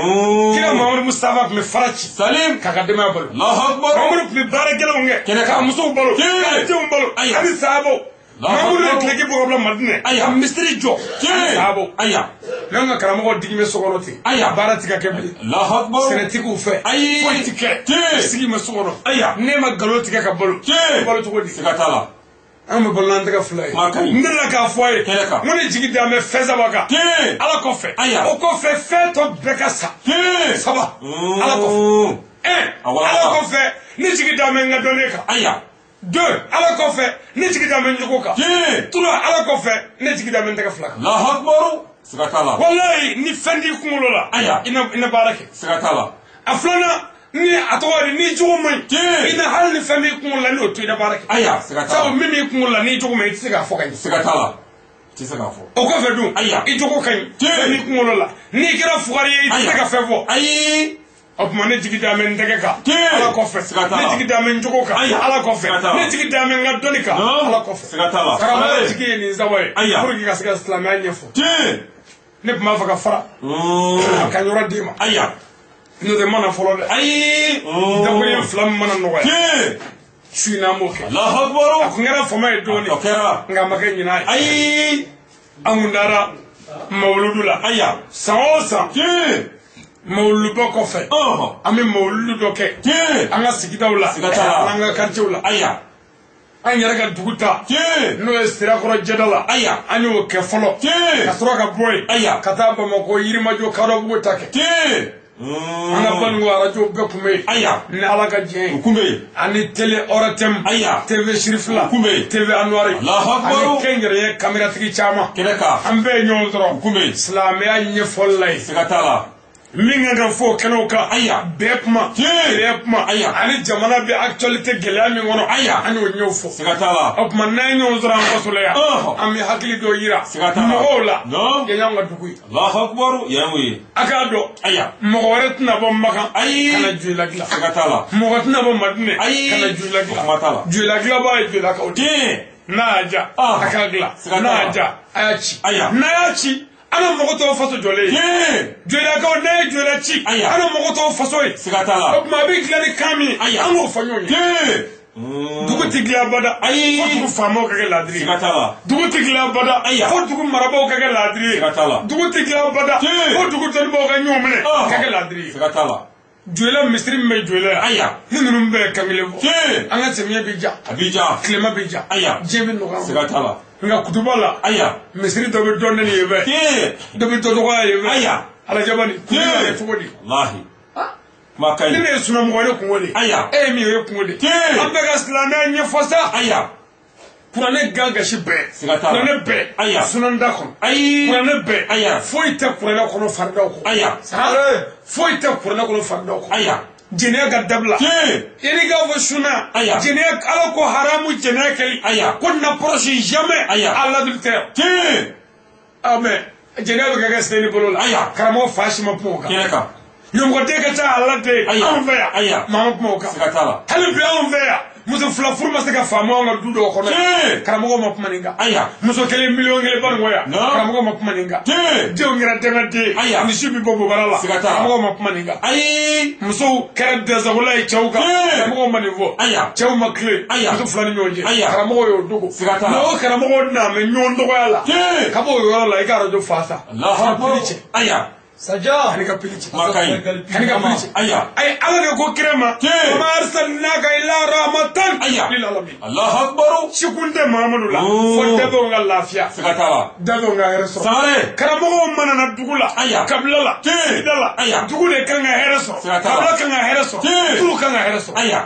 Kira Mamadu Mustafa tun bɛ fara ci. Salim. K'a ka denbaya balo. Allahu Akbar. Mamadu tun bɛ baara gɛlɛnw kɛ. K'a musow balo. K'a denw balo. Ani sahabaw. Mamadu ye tileki bɔ ka bila Madinɛ. Ka misiri jɔ. Ani sahabaw. N'an ka karamɔgɔ digi bɛ so kɔnɔ ten. Baara ti ka kɛ bilen. Allahu Akbar. Sɛnɛ ti k'u fɛ. Foyi ti kɛ. Sigi bɛ so kɔnɔ. Ne ma nkalon tigɛ ka balo. Balo cogo di? Siga t'a la. An bɛ balo n'an tɛgɛ fila ye. N delila k'a fɔ a ye. N ko ne jigi dan bɛ fɛn saba kan. Ala kɔfɛ. O kɔfɛ fɛn tɔ bɛɛ ka sa. Saba. Ala kɔfɛ. Un. Ala kɔfɛ ne jigi dan bɛ n ka dɔnni kan. Deux. Ala kɔfɛ ne jigi dan bɛ n jogo kan. Trois. Ala kɔfɛ ne jigi dan bɛ n tɛgɛ fila kan. Allahu Akbar. Siga t'a la. Walayi ni fɛn t'i kunkolo la. I na baara kɛ. Siga t'a la. A filanan. Ni a tɔgɔ di n'i jogo man ɲi. I na hali ni fɛn b'i kunkolo la n'o to i na baara kɛ. Siga t'a la. Sabu min b'i kunkolo la n'i jogo man ɲi i tɛ se k'a fɔ ka ɲɛ. Siga t'a la. I tɛ se k'a fɔ. O kɔfɛ dun. I jogo ka ɲi. Fɛn b'i kunkolo la n'i kɛra fugari ye i tɛ se ka fɛn fɔ. Ayi. O tuma ne jigi dan bɛ n tɛgɛ kan. Ala kɔfɛ. Ne jigi dan bɛ n jogo kan. Ala kɔfɛ. Ne jigi dan bɛ n ka dɔnni kan. Ala kɔfɛ. Siga t'a la. Karamɔgɔ jigi ye nin saba ye. Pour que ka se ka silamɛya ɲɛfɔ. Ne tun b'a fɛ ka fara. A ka yɔrɔ d'i ma. N'o tɛ mana fɔlɔ dɛ. Ayi. Dakun fila min mana nɔgɔya. Su in n'an b'o kɛ. Allahu Akbar. A kun kɛra fama ye dɔɔnin. O kɛra. Nka a ma kɛ ɲinan ye. Ayi. An kun taara mawuludu la. San o san. Mawuluduba kɔfɛ. An bɛ mawuludu dɔ kɛ. An ka sigidaw la. An ka quartier la. An yɛrɛ ka dugu ta. N'o ye Sirakɔrɔ jɛda la. An y'o kɛ fɔlɔ. Ka sɔrɔ ka bɔ yen. Ka taa Bamakɔ Yirimajɔ Kadɔbugu ta kɛ. An ka Baninko arajo bɛɛ kun bɛ yen. Ni Ala ka diɲɛ ye. O kun bɛ yen. Ani télé ORTM. TV Sirifila. O kun bɛ yen. TV Anuwari. Allahu Akbar. Ani kɛnyɛrɛye kameratigi caman. Kɛnɛ kan. An bɛɛ ye ɲɔgɔn sɔrɔ. O kun bɛ yen. Silamɛya ɲɛfɔli la yen. Siga t'a la. Min kan ka fɔ o kɛnɛw kan. Bɛɛ kuma. Kɛnɛya kuma. Ani jamana bɛ actualité gɛlɛya min kɔnɔ. An y'o ɲɛw fɔ. Siga t'a la. O tuma n'an ye ɲɔgɔn sɔrɔ an faso la yan. An bɛ hakili dɔ yira. Siga t'a la. Mɔgɔw la. Yan y'anw ka dugu ye. Allahu Akbar. Yan y'o ye. A k'a dɔn. Mɔgɔ wɛrɛ tɛna bɔ Makan. Ayi. Ka na Joyila dilan. Siga t'a la. Mɔgɔ tɛna bɔ Madinɛ. Ayi. Ka na Joyila dilan. O kuma t'a la. Joyila dilanbaa ye Joyilakaw de ye. N'a y'a ja. A k'a dilan. N'a y'a ja. A y'a ci. N'a y'a ci. An ka mɔgɔ tɔw faso jɔlen ye. Joyilakaw n'a ye Joyila ci. An ka mɔgɔ tɔw faso ye. Siga t'a la. O tuma a bɛ dilan ni kan min ye. An k'o fɔ ɲɔgɔn ye. Dugu tɛ dilan bada. Ayi. Fo dugu faamaw ka kɛ laadiri ye. Siga t'a la. Dugu tɛ dilan bada. Fo dugu marabaaw ka kɛ laadiri ye. Siga t'a la. Dugu tɛ dilan bada. Fo dugu dɔnnibaaw ka ɲɔgɔn minɛ. Ka kɛ laadiri ye. Siga t'a la. Joyila misiri min bɛ Joyila yan. Ni ninnu bɛɛ ye kan kelen fɔ. An ka samiya bɛ ja. A bɛ ja. Tilema bɛ ja. Diɲɛ bɛ nɔgɔya. Siga t'a la. Nka kutuba la. Misiri dɔ bɛ dɔ nɛni yen fɛ. Dɔ bɛ dɔ dɔgɔya yen fɛ. Alajabani. Kutuba bɛ cogo di? Walahi. Kuma ka ɲi. Ni ne ye sunamɔgɔ ye ne kungo de. E ye min ye o ye kungo de. An bɛ ka silamɛya ɲɛfɔ sa. Kuranɛ gan gasi bɛɛ. Siga t'a la. Kuranɛ bɛɛ. Sunanda kɔnɔ. Ayi. Kuranɛ bɛɛ. Foyi tɛ kuranɛ kɔnɔ faridaw kɔ. Foyi tɛ kuranɛ kɔnɔ faridaw kɔ. Jɛnɛya ka dabila. I k'a fɔ suna. Jɛnɛya Ala ko haramu jɛnɛya kɛli. Ko n'approche jamais à l'adultère. Ah mais jɛnɛya bɛ ka kɛ sen ni bolo la. Karamɔgɔ fa si ma kuma o kan. Kɛnɛ kan. Ɲɔmɔgɔden ka ca ala de anw fɛ yan. Maa ma kuma o kan. Siga t'a la. Hali bi anw fɛ yan. Muso fila furu ma se ka faamu anw ka du dɔw kɔnɔ. Karamɔgɔ ma kuma nin kan. Muso kelen miliyɔn kelen Baninko yan. Karamɔgɔ ma kuma nin kan. Denw kɛra dangaden ye. Misi bɛ bɔ bobara la. Karamɔgɔ ma kuma nin kan. Musow kɛra dɛsɛkola ye cɛw kan. Karamɔgɔ ma nin fɔ. Cɛw ma tilen. Muso fila ni ɲɔgɔn cɛ. Karamɔgɔ y'o dogo. Mais o karamɔgɔ na mɛ ɲɔgɔn dɔgɔya la. Ka bɔ o yɔrɔ la i ka arajo fa sa. Allahu Akbar. Saja. Ani ka pili ci. Kuma ka ɲi. Ani ka pili ci. Ayi Ala de ko kira ma. Wa ma arsalnaka illa rahmatan lil alamin. Allahu Akbar. Si kun tɛ Mahamadu la. Fo dadenw ka lafiya. Siga t'a la. Dadenw ka hɛrɛ sɔrɔ. Sangare. Karamɔgɔw mana na dugu la. Kabila la. Sigida la. Dugu de kan ka hɛrɛ sɔrɔ. Siga t'a la. Kabila kan ka hɛrɛ sɔrɔ. Dugu kan ka hɛrɛ sɔrɔ.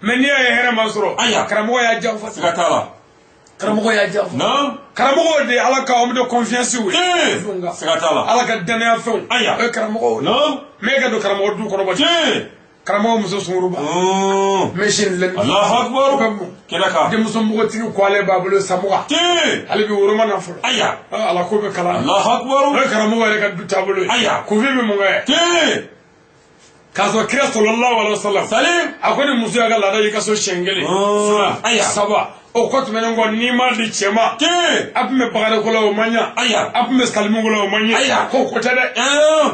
Mais n'i y'a ye hɛrɛ ma sɔrɔ. Karamɔgɔ y'a janfa. Siga t'a la. Karamɔgɔ y'a janfa. Karamɔgɔw de ye Ala ka homme de confiance ye. Siga t'a la. Ala ka danaya fɛnw. O ye karamɔgɔw ye. Mais e ka don karamɔgɔ du kɔnɔ ba. Karamɔgɔ muso sunkuruba. Machine lɛn. Allahu Akbar. Kɛnɛ kan. Denmuso npogotigi ko ale b'a bolo san 20. Ale bi woroma na fɔlɔ. Ala ko bɛ kalan. Allahu Akbar. O ye karamɔgɔ yɛrɛ ka du taabolo ye. Kunfin bɛ mun kɛ? K'a sɔrɔ kira sallallahu alaihi wasallam Salim. A ko ni muso y'a ka laada y'i ka so siɲɛ kelen, fila, Ayiwa. saba, o kɔ tɛmɛnen kɔ, n'i m'a di cɛ ma, Tiɲɛ. a tun bɛ bagareko la, o ma ɲa. Ayiwa. A tun bɛ salimuko la, o ma ɲɛ. Ayiwa. Ko ko tɛ dɛ.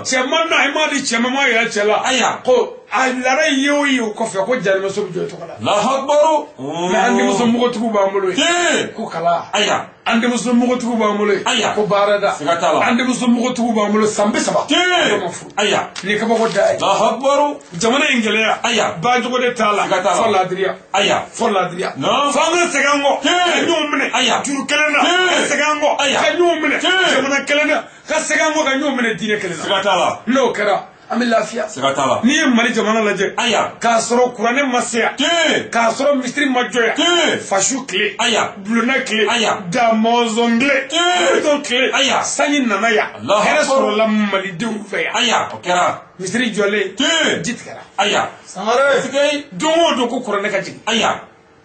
Cɛ ma na, i m'a di cɛ ma, m'a yɛrɛ cɛ la. Ayiwa. Ko a laada ye o ye, o kɔfɛ ko jarimɛso bɛ jɔ i tɔgɔ la. Allahu akbar. Mais an denmuso mugotigiw b'an bolo yen. Tiɲɛ. Ko kala. Ayiwa. An denmuso mugotigiw b'an bolo yen. Ayiwa. Ko baarada. Siga t'a la. An denmuso mugotigiw b'an bolo san 30. Tiɲɛ. Dɔ ma furu. Ayiwa. Nin ye kabako da ye. Allahu akbar. Jamana in gɛlɛya. Ayiwa. Bancogo de t'a la. Siga t'a la. Fɔ ladiriya. Ayiwa. Fɔ ladiriya. Non. Fo an ka segin an kɔ. Tiɲɛ. Ka ɲɔgɔn minɛ. Ayiwa. Juru kelen na. Tiɲɛ. Ka segin an kɔ. Ayiwa. Ka ɲɔgɔn minɛ. Tiɲɛ. Jamana kelen na. Ka segin an kɔ ka ɲɔgɔn minɛ diinɛ kelen na. Siga t'a la. N'o kɛra, an bɛ lafiya. Siga t'a la. N'i ye Mali jamana lajɛ. Ayiwa. K'a sɔrɔ kuranɛ ma se yan. Tiɲɛ. K'a sɔrɔ misiri ma jɔ yan. Tiɲɛ. Fasu tile. Ayiwa. Bulonda tile. Ayiwa. Damɔzɔn tile. Tiɲɛ. Bitɔn tile. Ayiwa. Sanji nana yan. Allahu Hɛrɛ Akbar. sɔrɔla malidenw fɛ yan. Ayiwa. O kɛra. Misiri jɔlen. Tiɲɛ. Ji tigɛra. Ayiwa. Sangare. Sigei. Don o don ko kuranɛ ka jigin. Ayiwa.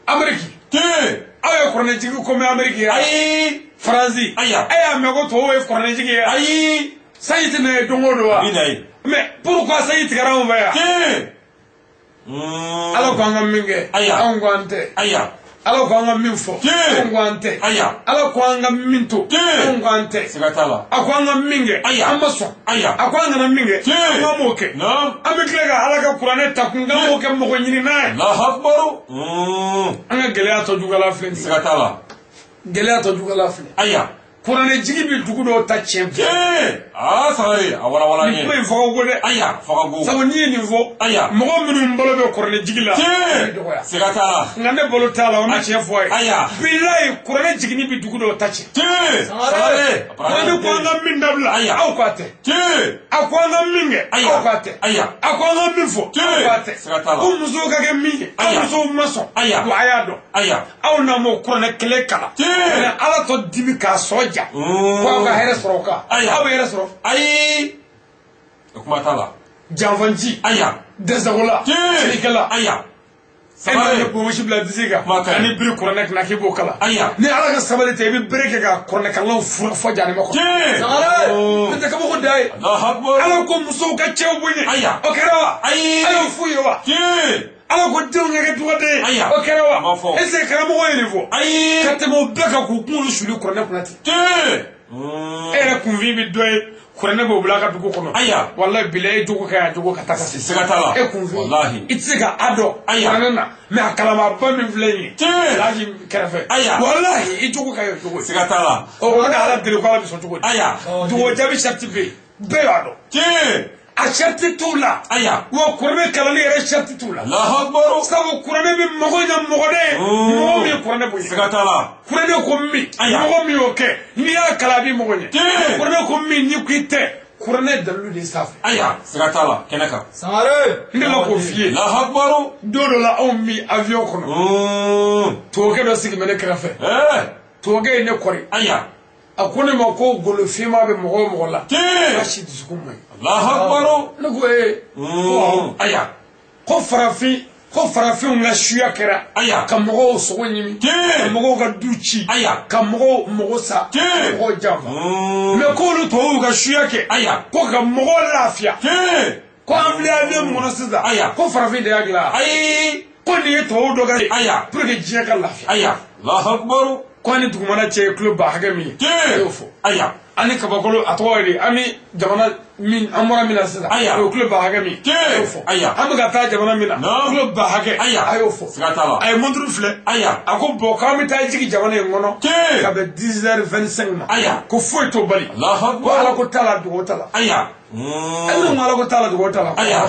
Ameriki. Tiɲɛ. Aw ye kuranɛ jigi komi Ameriki ye. Ayi. Faransi. Ayiwa. E y'a mɛn ko tubabuw ye kuranɛ jigi ye. Ayi. Sanji tɛ na ye don o don wa? Bi na ye. Mais pourquoi sanji tigɛra anw fɛ yan? Tiɲɛ. Ala ko an ka min kɛ. Ayiwa. Anw ko an tɛ. Ayiwa. Ala ko an ka min fɔ. Tiɲɛ. Anw ko an tɛ. Ayiwa. Ala ko an ka min to. Tiɲɛ. Anw ko an tɛ. Siga t'a la. A ko an ka min kɛ. Ayiwa. An ma sɔn. Ayiwa. A ko an kana min kɛ. Tiɲɛ. An k'an m'o kɛ. Naam. An bɛ tila ka Ala ka kuranɛ ta kun k'an b'o kɛ mɔgɔ ɲini n'a ye. Allahu akbar. An ka gɛlɛya tɔ juguyala filɛ nin ye. Siga t'a la. Gɛlɛya tɔ juguyala filɛ. Ayiwa. Kuranɛ jigi bɛ dugu dɔw ta tiɲɛ bɛɛ. Tiɲɛ. Aa Sangare, a walawala n Nin kuma ye. in fɔ ka go dɛ. Ayiwa, fɔ ka go. Sabu n'i ye nin fɔ. Ayiwa. Mɔgɔ minnu balo bɛ kuranɛ jigi la. Tiɲɛ. O bɛ dɔgɔya. Siga t'a la. Nka ne balo t'a la, o ma tiɲɛ fɔ a ye. Ayiwa. Bilayi kuranɛ jiginni bɛ dugu dɔw ta tiɲɛ. Tiɲɛ. Sangare. Kuranɛ ko an ka min dabila. Ayiwa. Aw k'a tɛ. Tiɲɛ. A ko an ka min kɛ. Ayiwa. Aw k'a tɛ. Ayiwa. A ko an ka min fɔ. Tiɲɛ. Aw k'a tɛ. Siga t'a la. Ko musow ka kɛ min ye. Aw Ayiwa. musow ma sɔn. Ayiwa. Wa a y'a dɔn. Ayiwa. Aw n'a m'o kuranɛ kelen kalan. Tiɲɛ. Ka na Ala tɔ dimi k'a sɔ ja. Ko aw ka hɛrɛ sɔrɔ o kan. Ayiwa. Aw bɛ hɛrɛ sɔrɔ. Ayi. O kuma t'a la. Janfanci. Ayiwa. Dɛsɛkola. Tiɲɛ. Sirikɛla. Ayiwa. E ma Sangare. ne bonbonsi bila disi kan. Kuma ka ɲi. Ani biri kuranɛ kunna k'i b'o kalan. Ayiwa. Ni Ala ka sabali tɛ, i bɛ bere kɛ ka kuranɛ kalanw fura fɔ jahanama kɔnɔ. Tiɲɛ. Sangare. N'o tɛ kabako da ye. Allahu akbar. Ala ko musow ka cɛw bonya. Ayiwa. O kɛra wa? Ayi. A y'o f'u ye wa? Tiɲɛ. Ala ko denw ka kɛ dugaden ye. Ayiwa. O kɛra wa? A ma fɔ. Est ce que karamɔgɔ ye nin fɔ? Ayi. Ka tɛmɛ o bɛɛ kan k'u kunkolo suli kuranɛ kunna ten. Tiɲɛ. E yɛrɛ kunfin bɛ dɔ ye kuranɛ b'o bila a ka dugu kɔnɔ. Ayiwa. Walayi bilayi e jogo ka ɲi a jogo ka taa ka se. Siga t'a la. E kunfin. Walahi. I tɛ se ka a dɔn. Ayiwa. Kuranɛ na mais a kalamaba min filɛ nin ye. Tiɲɛ. Laji kɛrɛfɛ. Ayiwa. Walahi i jogo ka ɲi o jogo ye. Siga t'a la. O bɛ ka Ala deli ko Ala bɛ sɔn cogo di? Ayiwa. Dugawu jaabi sarati bɛ yen. Bɛɛ b'a dɔn. Tiɲɛ. A sarati t'u la. Ayiwa. Wa kuranɛ kalanni yɛrɛ sarati t'u la. Allahu akbar. Sabu kuranɛ bɛ mago ɲɛ mɔgɔ de ye. Mɔgɔ min ye kuranɛ bonya. Siga t'a la. Kuranɛ ko min. Ayiwa. Mɔgɔ min y'o kɛ n'i y'a kalan a b'i mago ɲɛ. Tiɲɛ. Kuranɛ ko min n'i ko i tɛ kuranɛ ye dalilu de ye sanfɛ. Ayiwa. Siga t'a la. Kɛnɛ kan. Sangare. N delila k'o f'i ye. Allahu akbar. Don dɔ la anw bɛ avion kɔnɔ. Tubabukɛ dɔ sigi bɛ ne kɛrɛfɛ. Tubabukɛ ye ne kɔri. Ayiwa. A ko ne ma ko golo finman bɛ mɔgɔ o mɔgɔ la. Tiɲɛ. K'a si dusukun man ɲi. Allahu akbar. Ne ko ee. Ko awɔ. Ayiwa. Ko farafin ko farafinw ka suya kɛra. Ayiwa. Ka mɔgɔw sogo ɲimi. Tiɲɛ. Ka mɔgɔw ka du ci. Ayiwa. Ka mɔgɔw mago sa. Tiɲɛ. Ka mɔgɔw janfa. Mais k'olu tubabuw ka suya kɛ. Ayiwa. Ko ka mɔgɔw lafiya. Tiɲɛ. Ko an filɛ avion min kɔnɔ sisan. Ayiwa. Ko farafin de y'a dilan. Ayi. Ko nin ye tubabu dɔ ka. Ayiwa. Pour que diɲɛ ka lafiya. Ayiwa. Allahu akbar. Ko an ni dugumana cɛ ye kulo ba hakɛ min ye. Tiɲɛ. A y'o fɔ. Ayiwa. Ani kabakolo a tɔgɔ ye di an ni jamana min an bɔra min na sisan. Ayiwa. O ye kulo ba hakɛ min ye. Tiɲɛ. A y'o fɔ. Ayiwa. An bɛ ka taa jamana min na. Naam. Kulo ba hakɛ. Ayiwa. A y'o fɔ. Siga t'a la. A ye monturu filɛ. Ayiwa. A ko bɔn k'an bɛ taa jigin jamana in kɔnɔ. Tiɲɛ. Ka bɛn 10h25 ma. Ayiwa. Ko foyi t'o bali. Allahu Ko Ala akbar. ko t'a la dugawu t'a la. Ayiwa. E ne ko Ala ko t'a la dugawu t'a la. Ayiwa.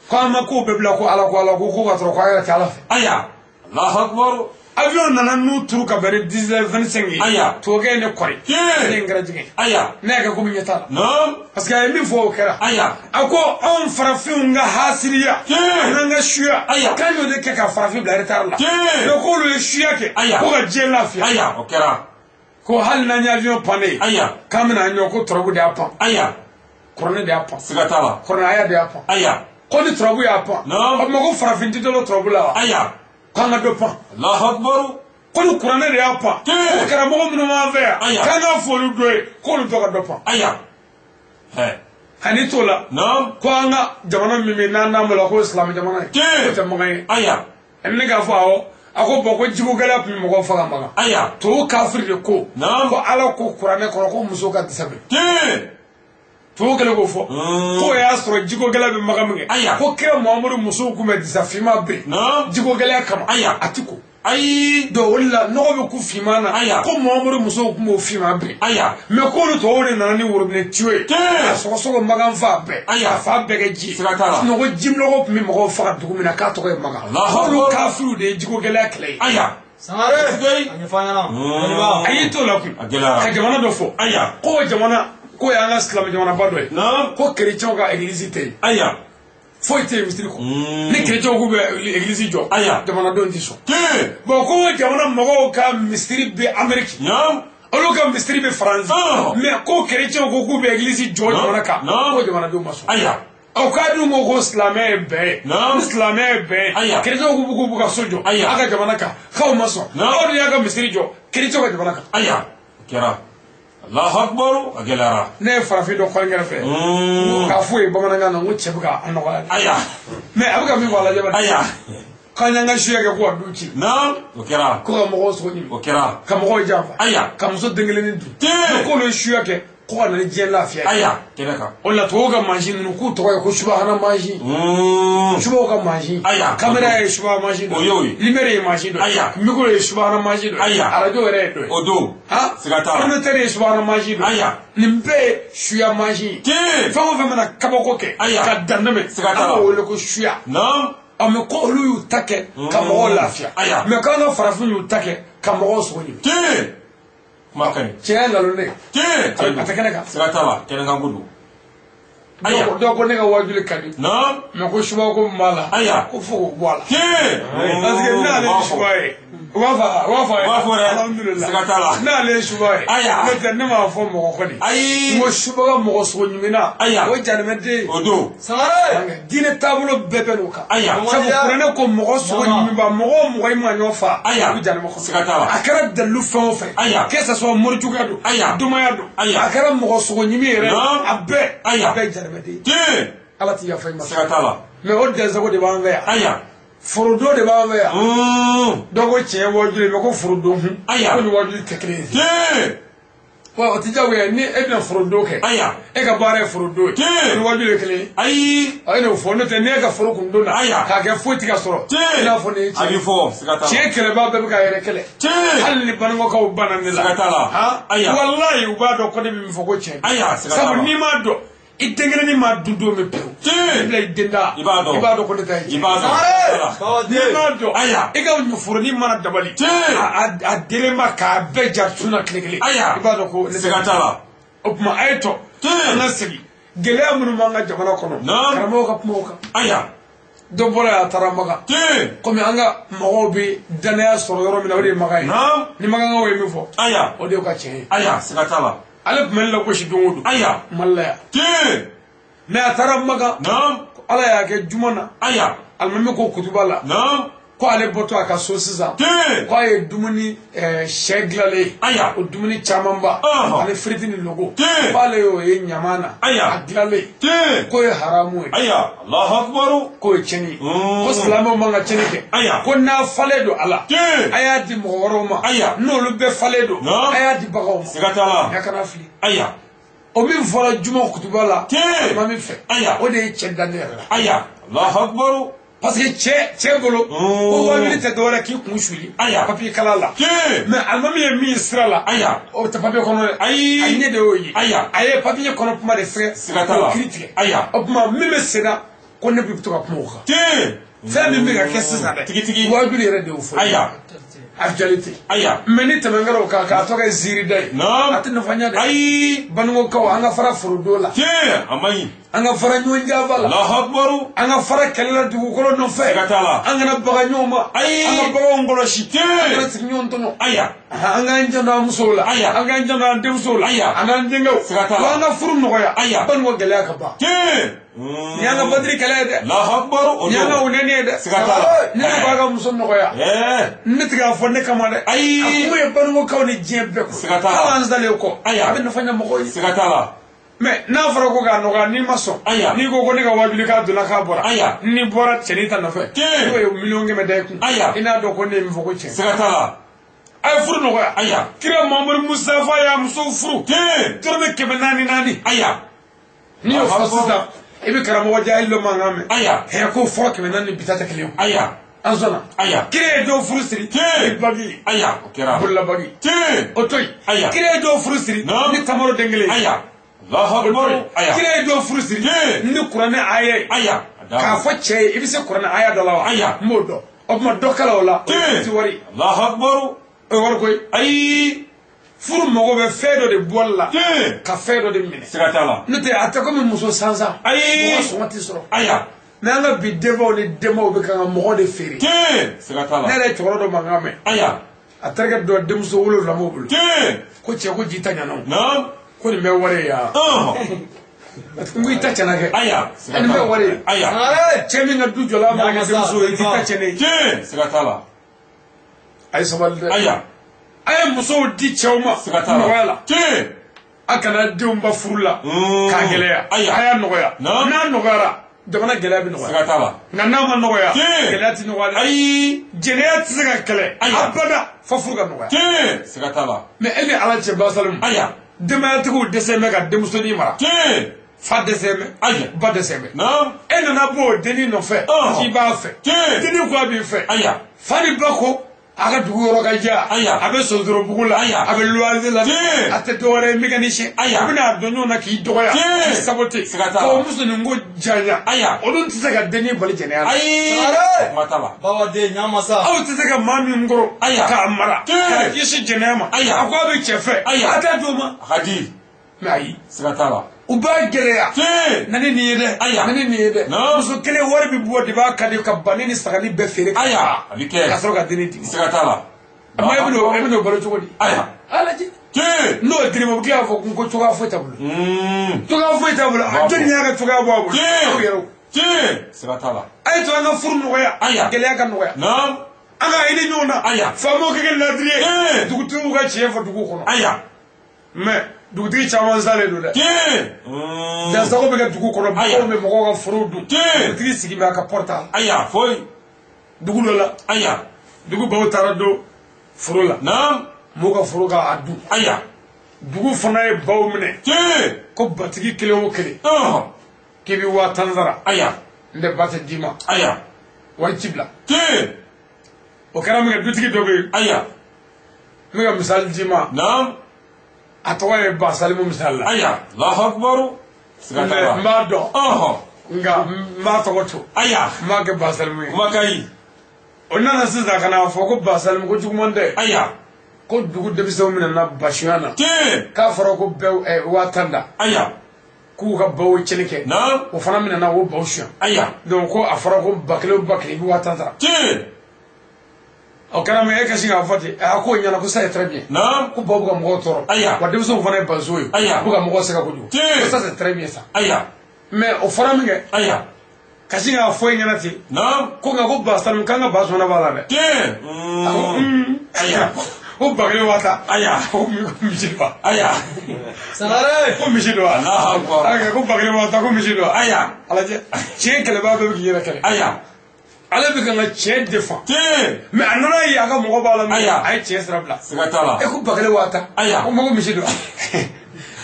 Ko an ma kow bɛɛ bila ko Ala ko Ala ko ko ka sɔrɔ ko an yɛrɛ tɛ Ala fɛ. Ayiwa. Allahu akbar. Avion nana n'u turu ka bɛn ni 10h25 ye. Ayiwa. Tubabukɛ ye ne kɔri. Tiɲɛ. Ne ye n kɛra jigin. Ayiwa. Ne y'a kɛ komi ɲɛ t'a la. Naam. Parce que a ye min fɔ o kɛra. Ayiwa. A ko anw farafinw ka hasiriya. Tiɲɛ. An'an ka suya. Ayiwa. K'an y'o de kɛ ka farafin bila retard la. Tiɲɛ. Mais k'olu ye suya kɛ. Ayiwa. Ko ka diɲɛ lafiya. Ayiwa. O kɛra. Ko hali n'an ye avion panne ye. Ayiwa. K'an bɛna an ɲɔ ko turabu de y'a pan. Ayiwa. Kuranɛ de y'a pan. Siga t'a la. Kuranɛ aya de y'a pan. Ayiwa. Ko ni turabu y'a pan. Naam. O tuma ko farafin tɛ dɔ la turabu la wa? Ayiwa. K'an ka dɔ pan. Allahu akbar. Ko ni kuranɛ de y'a pan. Tiɲɛ. Ko karamɔgɔ minnu b'an fɛ yan. Ayiwa. K'an k'a fɔ olu dɔ ye k'olu dɔ ka dɔ pan. Ayiwa. Hɛ. Ani t'o la. Naam. Ko an ka jamana min bɛ n'an n'an bolo ko silamɛ jamana ye. Tiɲɛ. Ko tɛ Makan ye. Aya. Ne k'a fɔ awɔ. A ko bɔn ko jiko gɛlɛya tun bɛ mɔgɔw faga Makan. Aya. Tubabu kafiri de ko. Naam. Ko Ala ko kuranɛ kɔnɔ ko muso ka disa bɛ. Tiɲɛ. Tubabu kɛlen k'o fɔ. K'o y'a sɔrɔ jiko gɛlɛya bɛ Makan min kɛ. Aya. Ko kira Muhamadu musow tun bɛ disa finman biri. Naam. Jiko gɛlɛya kama. Aya. A ti ko. Ayi. Donc o de la nɔgɔ bɛ ku finman na. Aya. Ko Muhamadu musow tun b'o finman biri. Aya. Mais k'olu tubabuw de nana ni worobinɛ tiyo ye. Tiɲɛ. Ka sɔgɔsɔgɔ Makan fa bɛɛ. Aya. Ka fa bɛɛ kɛ ji ye. Siga t'a la. Sinon ko jiminɔgɔ tun bɛ mɔgɔw faga dugu min na k'a tɔgɔ ye Makan. Alahu K'olu akbar. kafiriw de ye jiko gɛlɛya kɛlɛ ye. Aya. Sangare. Sigei. A ɲɛfɔ an ɲɛna. Joliba. A y'i t'o la koyi. A gɛlɛyara. Ka jamana dɔ fɔ. Aya. K'o jamana k'o y'an ka silamɛ jamanaba dɔ ye. Naam. Ko kerecɛnw ka egilizi tɛ yen. Aya. Foyi tɛ yen misiri kɔ. Ni kerecɛnw k'u bɛ egilizi jɔ. Aya. Jamanadenw tɛ sɔn. Tiɲɛ. Bon ko jamana mɔgɔw ka misiri bɛ Amérique. Naam. Olu ka misiri bɛ Faransi. Ah. Mais ko kerecɛnw ko k'u bɛ egilizi jɔ jamana kan. Naam. Ko jamanadenw ma sɔn. Aya. Aw k'a dun ko ko silamɛ ye bɛn ye. Naam. Ni silamɛ ye bɛn ye. Aya. Kerecɛnw k'u b'u ka so jɔ. Aya. A ka jamana kan. K'aw ma sɔn. Naam. Aw de y'a ka misiri jɔ kerecɛnw ka jamana kan. Aya. O kɛra. Allahu akbar. A gɛlɛyara. Ne ye farafin dɔ kɔli kɛrɛfɛ. K'a f'u ye bamanankan na n ko cɛ bɛ ka an nɔgɔya. Aya. Mais a bɛ ka min fɔ a lajɛ bani. Aya. K'an y'an ka suya kɛ ko ka du ci. Naam. O kɛra. Ko ka mɔgɔw sogo ɲimi. O kɛra. Ka mɔgɔw janfa. Aya. Ka muso den kelennin dun. Tiɲɛ. K'olu ye suya kɛ ko ka na ni diɲɛ lafiya ye. Aya. Kɛnɛ kan. O la tubabuw ka mansin ninnu k'u tɔgɔ ye ko subahana mansin. Subaw ka mansin. Aya. Kamera ye subaha mansin dɔ O y'o ye. Lumière ye mansin dɔ ye. Aya. Micro ye subahana mansin dɔ ye. Aya. Arajo yɛrɛ ye dɔ ye. O don. Han? Siga t'a la. Ordinateur ye subahana mansin dɔ ye. Aya. Nin bɛɛ ye suya mansin ye. Tiɲɛ. Fɛn o fɛn mana kabako kɛ. Aya. Ka dantɛmɛ. Siga t'a la. An b'o wele ko suya. Naam. A mais ko olu y'u ta kɛ ka mɔgɔw lafiya. Aya. Mais k'an ka farafin y'u ta kɛ ka mɔgɔw sogo ɲimi. Tiɲɛ. Kuma ka ɲi. Tiɲɛ ye nkalon de ye. Tiɲɛ. A tɛ kɛnɛ kan. Siga t'a la. Kɛnɛ kan ko don. Aya. Dɔw ko ne ka wajuli ka di. Naam. Mais ko subako min b'a la. Aya. Ko fo k'o bɔ a la. Tiɲɛ. Parce que n'ale ye suba ye. U b'a fɔ u b'a fɔ. U b'a fɔ dɛ. Alhamdulillah. Siga t'a la. N'ale ye suba ye. Aya. N'o tɛ ne m'a fɔ mɔgɔ kɔni. Ayi. N ko subaga mɔgɔ sogo ɲiminna. Aya. O ye jahanamɛden ye. O don. Sangare. Diinɛ taabolo bɛɛ bɛ n'o kan. Aya. Sabu kuranɛ ko mɔgɔ sogo ɲimiba mɔgɔ o mɔgɔ i ma ɲɔgɔn fa. Aya. I bɛ jahanama kɔnɔ. Siga t'a la. A kɛra dalilu fɛn o fɛn. Aya. Que ça soit morijuguya don. Aya. Domaya don. Aya. A kɛra mɔgɔ sogo ɲimi yɛrɛ ye. Naam. A bɛɛ. Aya. A bɛɛ ye jahanamɛden ye. Tiɲɛ. Ala ti yafa i ma. Siga t'a la. Mais o dɛsɛko de b'an fɛ yan. Aya. Forodon de b'an fɛ yan. Dɔw ko tiɲɛ ye wajuli ye mais ko forodon hun. Aya. Ko ni wajuli tɛ kelen ye. Tiɲɛ. Wa o tɛ diyagoya ye ni e bɛna forodon kɛ. Aya. E ka baara ye forodon ye. Tiɲɛ. Ni wajuli ye kelen ye. Ayi. A ye n'o fɔ n'o tɛ n'e ka foro kun don na. Aya. K'a kɛ foyi tɛ ka sɔrɔ. Tiɲɛ. I n'a fɔ nin ye A b'i tiɲɛ. fɔ. Siga t'a la. Tiɲɛ kɛlɛbaa bɛɛ bɛ k'a yɛrɛ kɛlɛ. Tiɲɛ. Hali ni Banikɔkaw banna ne la. Siga t'a la. Han? Aya. Walayi u b'a dɔn ko ne bɛ min fɔ ko tiɲɛ don. Aya, siga t'a la. Sabu n'i m'a dɔn i den kelennin m'a dun don min pewu. Tiɲɛ. I bila i den da. I b'a dɔn. I b'a dɔn ko ne ta ye tiɲɛ I b'a dɔn. Sangare. N'i m'a dɔn. Aya. I ka ɲɔforoni mana dabali. Tiɲɛ. A delen ba k'a bɛɛ ja sun na tile kelen. Aya. I b'a dɔn ko ne ta ye Siga t'a la. O tuma a ye tɔ. Tiɲɛ. An ka segin. Gɛlɛya minnu b'an ka jamana kɔnɔ. Naam. Karamɔgɔw ka kuma o kan. Aya. Dɔ bɔra yan a taara Makan. Tiɲɛ. Komi an ka mɔgɔw bɛ danaya sɔrɔ yɔrɔ min na o de ye Makan ye. Naam. Ni Makankaw ye min fɔ. Aya. O de y'u ka tiɲɛ ye. Aya. Siga t'a la. Ale tun bɛ ne lagosi don o don. Aya. Mali la yan. Tiɲɛ. Mais a taara Makan. Naam. Ala y'a kɛ juma na. Aya. Alimami ko kutuba la. Naam. Ko ale bɔtɔ a ka so sisan. Tiɲɛ. K'a ye dumuni sɛ dilanlen ye. Aya. O dumuni camanba. Ɔhɔn. Ani firiti ni logo. Tiɲɛ. K'ale y'o ye ɲama na. Aya. A dilanlen. Tiɲɛ. K'o ye haramu ye. Aya. Allahu akbar. K'o ye tiɲɛni ye. Ko silamɛw man ka tiɲɛni kɛ. Aya. Ko n'a falen don a la. Tiɲɛ. A y'a di mɔgɔ wɛrɛw ma. Aya. N'olu bɛɛ falen don. Naam. A y'a di baganw ma. Siga t'a la. A kana fili. Aya. O min fɔra juma kutuba la. Tiɲɛ. Alimami fɛ. Aya. O de ye cɛ dan ne yɛrɛ la. Aya. Allahu akbar. Parce que cɛ bolo. Ko wajuli tɛ dɔwɛrɛ k'i kun suli. Aya. Papier kala la. Tiɲɛ. Mais alimami ye min sira la. Aya. O tɛ papier kɔnɔ dɛ. Ayi. A ɲɛ de y'o ye. Aya. A ye papier kɔnɔ kuma de sɛgɛ. Siga t'a la. K'o kiiri tigɛ. Aya. O tuma min bɛ sen na ko ne bɛ to ka kuma o kan. Tiɲɛ. Fɛn min bɛ ka kɛ sisan dɛ. Tigitigi. Wajuli yɛrɛ de y'o fɔ. Aya. Actualité. Aya. Mais ni tɛmɛ kɛra o kan k'a tɔ kɛ ziiri da ye. Naam. A tɛ nafa ɲɛ dɛ. Ayi. Banikɔkaw an ka fara forodon la. Tiɲɛ. A man ɲi. An ka fara ɲɔgɔn janfa la. Allahu akbar. An ka fara kɛlɛ la dugukolo nɔfɛ. Siga t'a la. An kana baga ɲɔgɔn ma. Ayi. An ka baganw kɔlɔsi. Tiɲɛ. An kana sigi ɲɔgɔn tɔɲɔ. Aya. An k'an janto an musow la. Aya. An k'an janto an denmusow la. Aya. An k'an denkɛw. Siga t'a la. Wa an ka furu nɔgɔya. Aya. Banikɔ gɛlɛya ka ban. Tiɲɛ. Nin y'an ka badiri kɛlɛ ye dɛ. Allahu akbar. O Nin y'an ka don. onɛni ye dɛ. Siga t'a la. Ne ko a ka muso nɔgɔya. Ɛɛ. Ne tɛ k'a fɔ ne kama dɛ. Ayi. A kuma ye Banikɔkaw ni diɲɛ bɛɛ kɔ. Siga t'a la. Hali an salen kɔ. Aya. A bɛ nafa ɲɛ mɔgɔw ye. Siga t'a la. Mais n'a fɔra ko k'a nɔgɔya n'i ma sɔn, n'i ko ko ne ka wajuli k'a donna k'a bɔra, n'i bɔra cɛnin ta nɔfɛ, n'o ye 1,1 million da i kun, i n'a dɔn ko ne ye min fɔ ko tiɲɛ. Siga t'a la. A ye furu nɔgɔya. Kira Muhamadu Mustafa y'a musow furu dɔrɔmɛ 400 4. N'i y'o fɔ sisan, i bɛ karamɔgɔ jahili dɔ mankan mɛn. Hɛ, ko fɔlɔ 400 ni bi ta tɛ kelen ye. An sɔnna. Kira ye dɔw furu siri ni bagi ye. O kɛra. Bolola bagi. O to yen. Kira ye dɔw furu siri ni tamaro den kelen ye. Allahu akbar. Kira ye dɔw furu siri ni kuranɛ aya ye. K'a fɔ cɛ ye, i bɛ se kuranɛ aya dɔ la wa? N b'o dɔn. O tuma dɔ kala o la. O ti wari. Allahu akbar. O ye wari ko ye. Ayi. Furu mago bɛ fɛn dɔ de bɔli la. Ka fɛn dɔ de minɛ. Siga t'a la. N'o tɛ a tɛ komi muso sansan. Ayi. Mɔgɔ sɔngɔ tɛ sɔrɔ. Mais an ka bi denbaw ni denbaw bɛ kan ka mɔgɔ de feere. Siga t'a la. Ne yɛrɛ ye cɛkɔrɔba dɔ mankan mɛn. A terikɛ dɔ denmuso 7 b'o bolo. Ko cɛ ko ji ta ɲana o. Ko nin bɛ wari ye yan. N ko i ta tiɲɛna kɛ. Nin bɛ wari ye. Cɛ min ka du jɔla a mana kɛ denmuso ye, i t'i ta tiɲɛ ne ye. Siga t'a la. A ye sabali dɛ. A ye musow di cɛw ma. Siga t'a la. Nɔgɔya la. A kana denw ba furu la. K'a gɛlɛya. A y'a nɔgɔya. N'a nɔgɔyara, jamana gɛlɛya bɛ nɔgɔya. Siga t'a la. Nka n'a ma nɔgɔya, gɛlɛya tɛ nɔgɔya dɛ. Ayi. Jɛnɛya tɛ se ka kɛlɛ. Abada fo furu ka nɔgɔya. Siga t'a la. Mais e ni Ala cɛ Basalimu. Denbayatigiw dɛsɛ bɛ ka denmusonin mara. Fa dɛsɛ bɛ. Ba dɛsɛ bɛ. E nana bɔ o dennin nɔfɛ. K'i b'a fɛ. Dennin ko a b'i fɛ. Fa ni ba ko a ka dugu yɔrɔ ka diya. A bɛ Sonsorobugu la. A bɛ luwanse la. A tɛ dɔwɛrɛ ye mécanicien. A bɛna a don ɲɔgɔn na k'i dɔgɔya. K'i saboter. K'o musonin ko janya. Olu tɛ se ka dennin bali jɛnɛya la. Kuma t'a la. Babaden ɲamasa. Aw tɛ se ka maa min kɔrɔ. K'a mara. K'a kisi jɛnɛya ma. A ko a bɛ cɛ fɛ. A t'a d'o ma. A ka di. Mais ayi. Siga t'a la. U b'a gɛlɛya. Na ni nin ye dɛ. Na ni nin ye dɛ. Muso kelen wari bɛ bɔ de b'a ka di ka banni ni sagali bɛɛ feere. A bɛ kɛ. Ka sɔrɔ ka dennin di. Siga t'a la. Mais e bɛn'o balo cogo di? A lajɛ. N'o dir'i ma, u bɛ tila k'a fɔ ko cogoya foyi t'a bolo. Cogoya foyi t'a bolo. A jɔnni y'a ka cogoya bɔ a bolo? Aw yɛrɛw. Siga t'a la. A ye to an ka furu nɔgɔya. Gɛlɛya ka nɔgɔya. An ka hinɛ ɲɔgɔn na. Faamaw ka kɛ ladiri ye. Dugutigiw ka tiɲɛ fɔ dugu kɔnɔ. Mais dugutigi caman salen don dɛ. Dansago bɛ kɛ dugu kɔnɔ, baganw bɛ mɔgɔw ka forow dun. Dugutigi sigi bɛ a ka porte la. Foyi. Dugu dɔ la. Dugu baw taara don foro la. Mɔgɔw ka foro k'a dun. Dugu fana ye baw minɛ. Ko batigi kelen o kelen. K'i bɛ 10,000 sara. N tɛ ba tɛ d'i ma. Wari ci bila. O kɛra min kɛ, dutigi dɔ bɛ yen. N bɛ ka misali d'i ma. A tɔgɔ ye Basalimu misali la. Allahu akbar. Siga t'a la. N b'a dɔn. Nka n b'a tɔgɔ to. N b'a kɛ Basalimu ye. Kuma ka ɲi. O nana sisan ka n'a fɔ ko Basalimu ko juguman tɛ. Ko dugu denmisɛnw minɛna basunya na. K'a fɔra ko bɛɛ 10,000 da. K'u ka baw tiɲɛni kɛ. O fana minɛna o baw sunya. Donc ko a fɔra ko ba kelen o ba kelen i bɛ 10,000 sara. O kɛra min e ka sin k'a fɔ ten, a k'o ɲɛna ko ça est très bien. Ko baw bɛ ka mɔgɔw tɔɔrɔ. Wa denmisɛnw fana ye banso ye. U bɛ ka mɔgɔw sɛgɛn kojugu. Ko ça c'est très bien ça. Mais o fɔra min kɛ. Ka sin k'a fɔ e ɲɛna ten. Ko nka ko Basalimu k'an ka ba sɔnna b'a la dɛ. A ko ko ba kelen 10,000. Ko misi don wa. Ko misi don wa. Ko ba kelen 10,000 ko misi don wa. A lajɛ tiɲɛ kɛlɛbaa bɛɛ bɛ k'i yɛrɛ kɛlɛ. Ale bɛ kan ka tiɲɛ défend. Mais a nana ye a ka mɔgɔ b'a la min a ye tiɲɛ sira bila. Siga t'a la. E ko ba kelen 10,000. Ko ma ko misi don.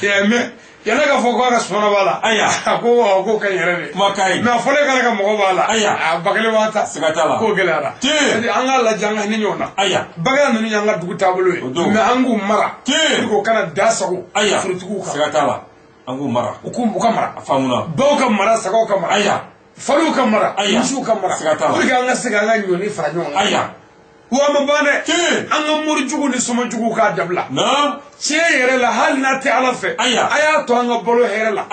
Mais yan'a ka fɔ k'a ka sɔnna b'a la. A ko k'o ka ɲi yɛrɛ de. Kuma ka ɲi. Mais a fɔlen k'ale ka mɔgɔ b'a la. A ba kelen 10,000. Siga t'a la. K'o gɛlɛyara. C'est-à-dire an k'a lajɛ an ka hinɛ ɲɔgɔn na. Bagan ninnu y'an ka dugu taabolo ye. Mais an k'u mara. Pour que u kana da sago. Forotigiw kan. Siga t'a la. An k'u mara. U ka mara. A faamuna. Baw ka mara, sagaw ka mara. Faliw ka mara, misiw ka mara. Siga t'a la. Pour que an ka se k'an ka ɲɔni fara ɲɔgɔn kan. Wa a ma ban dɛ. An ka morijugu ni somajuguw k'a dabila. Tiɲɛ yɛrɛ la, hali n'a tɛ Ala fɛ. A y'a to an ka balo hɛrɛ la.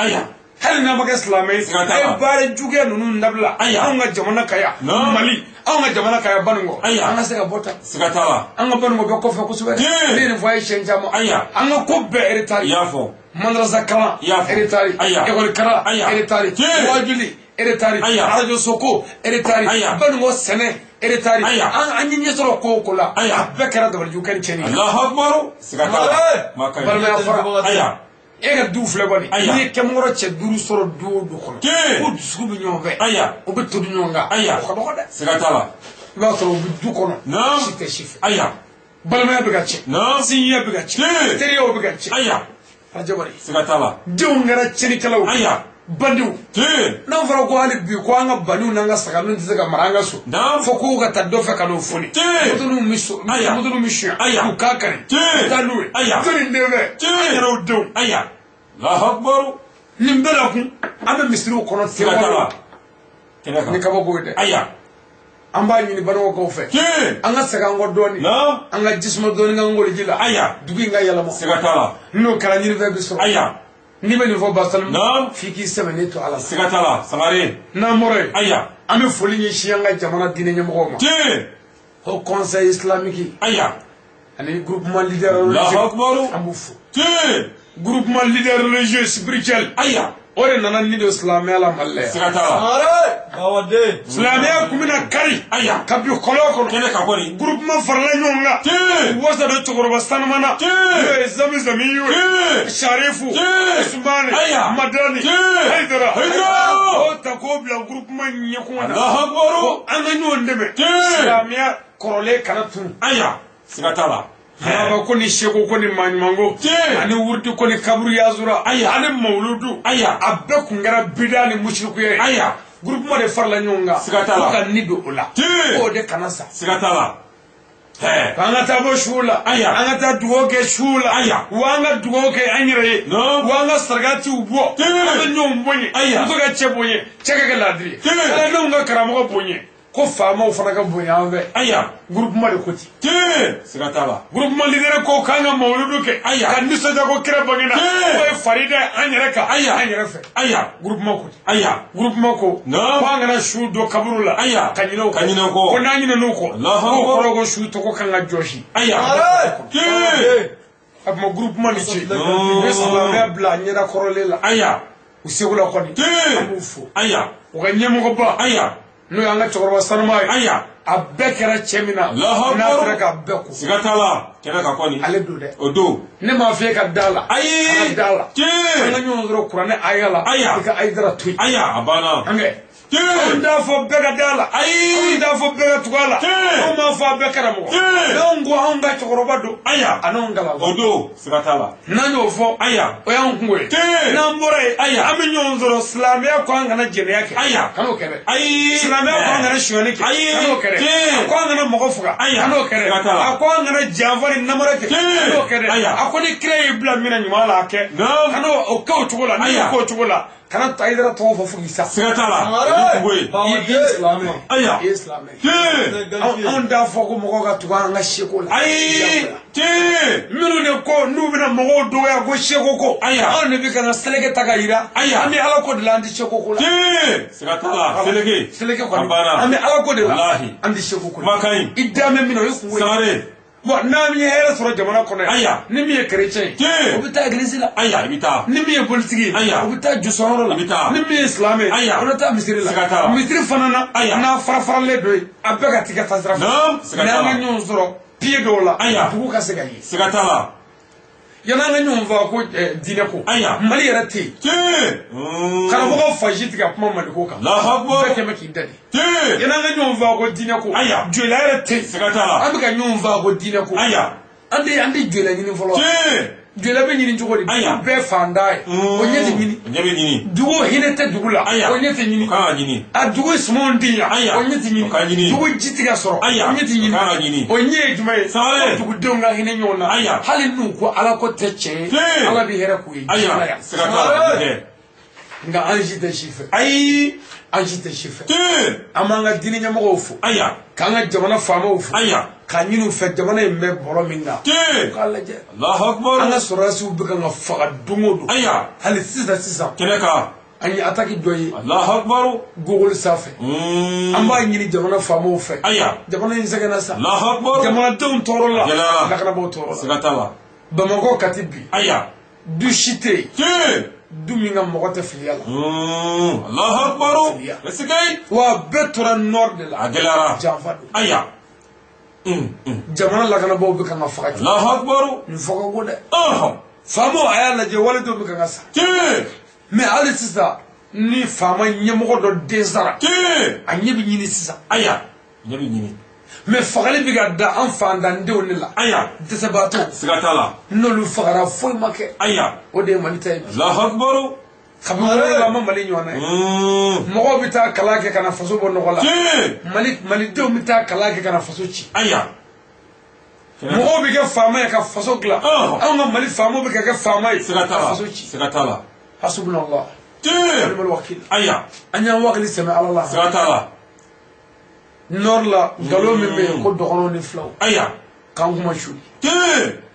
Hali n'a ma kɛ silamɛ ye. A ye baara juguya ninnu dabila. Anw ka jamana ka yan. Mali, anw ka jamana ka yan Banikɔ. An ka se ka bɔ tan. Siga t'a la. An ka Banikɔ bɛ kɔfɛ kosɛbɛ. Ne ye nin fɔ a ye siɲɛ caman. An ka ko bɛɛ retard. I y'a fɔ. Madrasa kalan. Retard. École kalan. Retard. Wajuli. Retard. Radio soko. Retard. Banikɔ sɛnɛ. Retard. An ye ɲɛ sɔrɔ ko o ko la. A bɛɛ kɛra dabalijugu kɛ ni tiɲɛni ye. Allahu akbar. Siga t'a la. Balimaya fara. E ka du filɛ bani, Ayiwa. n'i ye kɛmɔgɔrɔ cɛ 5 sɔrɔ du o du kɔnɔ, Tiɲɛ. ko dusu bɛ ɲɔgɔn fɛ, Ayiwa. u bɛ to di ɲɔgɔn kan, Ayiwa. o ka dɔgɔ dɛ. Siga t'a la. I b'a sɔrɔ u bɛ du kɔnɔ, Naam. si tɛ si fɛ, Ayiwa. balimaya bɛ ka tiɲɛ, Naam. sinjiya bɛ ka tiɲɛ, Tiɲɛ. teriyaw bɛ ka tiɲɛ. Ayiwa. Rajabali, Siga t'a la. denw kɛra tiɲɛnikɛlaw ye, Ayiwa. bandiw. Tiɲɛ. N'a fɔra ko hali bi ko an ka baniw n'an ka saganinw tɛ se ka mara an ka so, Naam. fo kow ka taa dɔ fɛ ka n'o foni, Tiɲɛ. motoniw bɛ so, Ayiwa. motoniw bɛ suɲɛ, Ayiwa. k'u k'a kari, Tiɲɛ. ka taa n'u ye, Ayiwa. jɔnni den fɛ, Tiɲɛ. an yɛrɛw denw. Ayiwa. Allahu akbar. Nin bɛɛ la kun an bɛ misiriw kɔnɔ Siga t'a la. Kɛnɛ ni kan. kabako ye dɛ. Ayiwa. An b'a ɲini bangebagaw fɛ, Tiɲɛ. an ka segin an kɔ dɔɔni, Naam. an ka jisuma dɔɔni k'an koliji la, Ayiwa. dugu in ka yɛlɛma. Siga t'a la. N'o kɛra ɲinifɛn bɛ sɔrɔ. Ayiwa. N'i bɛ nin fɔ Basalim, Naam. f'i k'i sɛbɛnnen to Ala la. Siga t'a la. Sangare. N'an bɔra yen, Ayiwa. an bɛ foli ɲɛsin an ka jamana diinɛ ɲɛmɔgɔw ma, Tiɲɛ. Haut Conseil islamique Ayiwa. ani groupement leader Allahu religieux, akbar. an b'u fo. Tiɲɛ. Groupement leader religieux spirituel, Ayiwa. o de nana ni don silamɛya la Mali la yan. Siga t'a la. Sangare. Silamɛya kun bɛna kari Ayiwa. ka bin kɔlɔn kɔnɔ, Kɛnɛ kan kɔni. groupement farala ɲɔgɔn kan, Tiɲɛ. wasa don cɛkɔrɔba sanuman na, Tiɲɛ. n'o ye Zamizami ye, Tiɲɛ. Sarifu, Tiɲɛ. Usumani, Ayiwa. Madani, Tiɲɛ. Hayidara, Hayidara. o ta k'o bila groupement ɲɛkun na, Allahu akbar. ko an ka ɲɔgɔn dɛmɛ, Tiɲɛ. silamɛya kɔrɔlen kana tunu. Ayiwa. Siga t'a la. Maraba ko ni seko ko ni maɲumanko, Tiɲɛ. ani wurudi ko ni kaburu yazura, Ayiwa. ani mawuludu, Ayiwa. a bɛɛ kun kɛra bida ni musirikuya ye. Ayiwa. Groupement de farala ɲɔgɔn kan, Siga t'a la. ko ka ni don o la, Tiɲɛ. k'o de kana sa. Siga t'a la. Hɛ. An ka taa bɔ suw la, Ayiwa. an ka taa dugawu kɛ suw la, Ayiwa. wa an ka dugawu kɛ an yɛrɛ ye, Naam. wa an ka sarakatiw bɔ, Tiɲɛ. an ka ɲɔgɔn bonya, Ayiwa. muso ka cɛ bonya, cɛ ka kɛ laadiri ye, Tiɲɛ. kalandenw ka karamɔgɔ bonya, ko faamaw fana ka bonya an fɛ. Ayiwa. Groupement de ko ten. Tiɲɛ. Siga t'a la. Groupement leader ko k'an ka mawuludu kɛ, Ayiwa. ka nisɔndiya ko kira bangena, Tiɲɛ. k'o ye fari da an yɛrɛ kan, Ayiwa. an yɛrɛ fɛ. Ayiwa. Groupement ko ten. Ayiwa. Groupement ko Naam. ko an kana su don kaburu la, Ayiwa. ka ɲinɛ o kɔ, Ka ɲinɛ o kɔ. ko n'an ɲinɛn'o kɔ, Allahu k'o Akbar. kɔrɔ ko su tɔgɔ kan ka jɔsi. Ayiwa. Tiɲɛ. A tuma groupement ni ce, Naam. u ye silamɛya bila a ɲɛda kɔrɔlen la, Ayiwa. u seko la kɔni, Tiɲɛ. an b'u fo. Ayiwa. U ka ɲɛmɔgɔba, Ayiwa. n'o y'an ka cɛkɔrɔba sanuma ye, Ayiwa. a bɛɛ kɛra cɛ min na, Allahu n'a Akbar. sera k'a bɛɛ ko, Siga t'a la. Kɛnɛ kan kɔni. ale don dɛ. O don. Ne m'a f'i ye ka da la, Ayi. an ka da la, an ka Tiɲɛ. ɲɔgɔn sɔrɔ kuranɛ aya la, Ayiwa. i ka Hayidara to yen. Ayiwa. A banna. An kɛ. Anw Tiɲɛ. t'a fɔ bɛɛ ka da la, Ayi. anw t'a fɔ bɛɛ ka tugu a la, Tiɲɛ. anw m'a fɔ a bɛɛ karamɔgɔ, Tiɲɛ. n'anw ko anw ka cɛkɔrɔba don, Ayiwa. a n'anw kalan. O don. Siga t'a la. N'an y'o fɔ, Ayiwa. o y'anw kungo ye. Tiɲɛ. N'an bɔra yen, Ayiwa. an bɛ ɲɔgɔn sɔrɔ silamɛya ko an kana jɛnɛya kɛ, Ayiwa. kan'o kɛ dɛ. Ayi. Silamɛya ko an kana sonyali kɛ, Ayi. kan'o kɛ dɛ. Tiɲɛ. A ko an kana mɔgɔ faga, Ayiwa. kan'o kɛ dɛ. Siga t'a la. A ko an kana janfa ni namara kɛ, Tiɲɛ. kan'o kɛ dɛ. Ayiwa. A ko ni kira y'i bila min na ɲuman la, a kɛ. Naam. Kan'o o kɛ o cogo la, n'i y'o Ayiwa. kɛ o cogo la, kana Hayidara tɔgɔ fɔ fo k'i sa. Siga t'a la. O y'i kungo ye. I ye silamɛ ye. Ayiwa. I ye silamɛ ye. Tiɲɛ. Anw t'a fɔ ko mɔgɔw ka tugu an ka seko la. Ayi. Tiɲɛ. Minnu de ko n'u bɛna mɔgɔw dɔgɔya ko seko ko, Ayiwa. anw de bɛ ka na seleke ta ka yira, Ayiwa. an bɛ Ala ko de la, an tɛ seko ko la. Tiɲɛ. Siga t'a la. Seleke. Seleke A kɔni, banna. an bɛ Ala ko de la, Walahi. an tɛ seko ko la. Kuma ka ɲi. I dan bɛ min na, o ye kungo ye. Sangare. Bon, n'an ye hɛrɛ sɔrɔ jamana kɔnɔ yan, Ayiwa. ni min ye chrétien ye, Tiɲɛ. o bɛ taa église la. Ayiwa. I bɛ taa. Ni min ye politiki ye, Ayiwa. o bɛ taa jɔsɔnyɔrɔ la. I bɛ taa. Ni min ye silamɛ ye, Ayiwa. o bɛ taa misiri la. Siga t'a la. Misiri fana na, Ayiwa. n'a fara faralen don yen, a bɛɛ ka t'i ka taa sira fɛ. Naam. Siga Mais t'a an la. ka ɲɔgɔn sɔrɔ pied dɔw la, Ayiwa. dugu ka se ka ye. Siga t'a la. Yanni an ka ɲɔgɔn faa ko diinɛ ko, Ayiwa. Mali yɛrɛ tɛ yen. Tiɲɛ. Karamɔgɔ fa si tigɛ ka kuma Maliko kan. Allahu Bɛɛ akbar. kɛmɛ k'i da de. Tiɲɛ. Yanni an ka ɲɔgɔn faa ko diinɛ ko, Ayiwa. jɔlaya yɛrɛ tɛ yen. Siga t'a la. An bɛ ka ɲɔgɔn faa ko diinɛ ko. Ayiwa. An tɛ jɔlaya ɲini fɔlɔ. Tiɲɛ. Jɔlaya bɛ ɲini cogo di? Ayiwa. Dugu bɛɛ fantan ye. O ɲɛ tɛ ɲini. O ɲɛ bɛ ɲini. Dugu hinɛ tɛ dugu la. Ayiwa. O ɲɛ tɛ ɲini. O kan ka ɲini. A dugu sumanw tɛ ɲa. Ayiwa. O ɲɛ tɛ ɲini. O ka ɲini. Dugu ji tɛ ka sɔrɔ. Ayiwa. O ɲɛ tɛ ɲini. O kan ka ɲini. O ɲɛ ye jumɛn ye? Sangare. Ko dugudenw ka hinɛ ɲɔgɔn na. Ayiwa. Hali n'u ko Ala ko tɛ tiɲɛ ye. Tiɲɛ. Ala bɛ hɛrɛ k'u ye. diɲɛ na Ayiwa. yan. Siga t'a la. Tiɲɛ. Nka an si tɛ si fɛ. Ayi. An si tɛ si fɛ. Tiɲɛ. An b'an ka diinɛ ɲɛmɔgɔw fo. Ayiwa. K'an ka jamana faamaw fo. Ayiwa. K'a ɲini u fɛ jamana in bɛ bɔlɔ min kan. Tiɲɛ. U k'a lajɛ. Allahu akbar. An ka sɔrɔdasiw bɛ kan ka faga don o don. Ayiwa. Hali sisan sisan. Kɛnɛ kan. An ye ataki dɔ ye. Allahu akbar. Gogoli sanfɛ. An b'a ɲini jamana faamaw fɛ. Ayiwa. Jamana in sɛgɛnna sa. Allahu akbar. Jamanadenw tɔɔrɔ la. Gɛlɛyara. Lakanabaaw tɔɔrɔ la. Siga t'a la. Bamakɔ Kati bi. Ayiwa. Du si tɛ yen. Tiɲɛ. Du min ka mɔgɔ tɛ filiya la. Allahu akbar. Est-ce Wa bɛɛ tora nord de la. A gɛlɛyara. Janfa don. Ayiwa. Jamana lakanabaaw bɛ kan ka faga. Allahu akbar. Nin fɔ ka go dɛ. Ɔhɔn. Faamaw a y'a lajɛ walidenw bɛ kan ka sa. Mais hali sisan ni faama ɲɛmɔgɔ dɔ den sara, a ɲɛ bɛ ɲini sisan. Aya, ɲɛ bɛ ɲini. Mais fagali bɛ ka da an fantandenw de la. Aya, dɛsɛbaatɔw. Siga t'a la. N'olu fagara foyi ma kɛ. Aya, o de ye Mali ta ye bi. Allahu akbar. Kabini wolo la an ma Mali ɲɔgɔnna ye. Mɔgɔw bɛ taa kalan kɛ ka na faso bɔ nɔgɔ la. Malidenw bɛ taa kalan kɛ ka na faso ci. Aya. Mɔgɔw bɛ kɛ faama ye ka faso dilan. Anw ka Mali faamaw bɛ ka kɛ faama ye. Siga t'a la. Ka faso ci. Siga t'a la. Hasubunallah. Ni'mal wakil. Aya. An y'an wakili sɛmɛ Ala la. Siga t'a la. Nord la nkalon min bɛ yen ko dɔgɔnɔw ni filaw. Aya. K'an kuma su.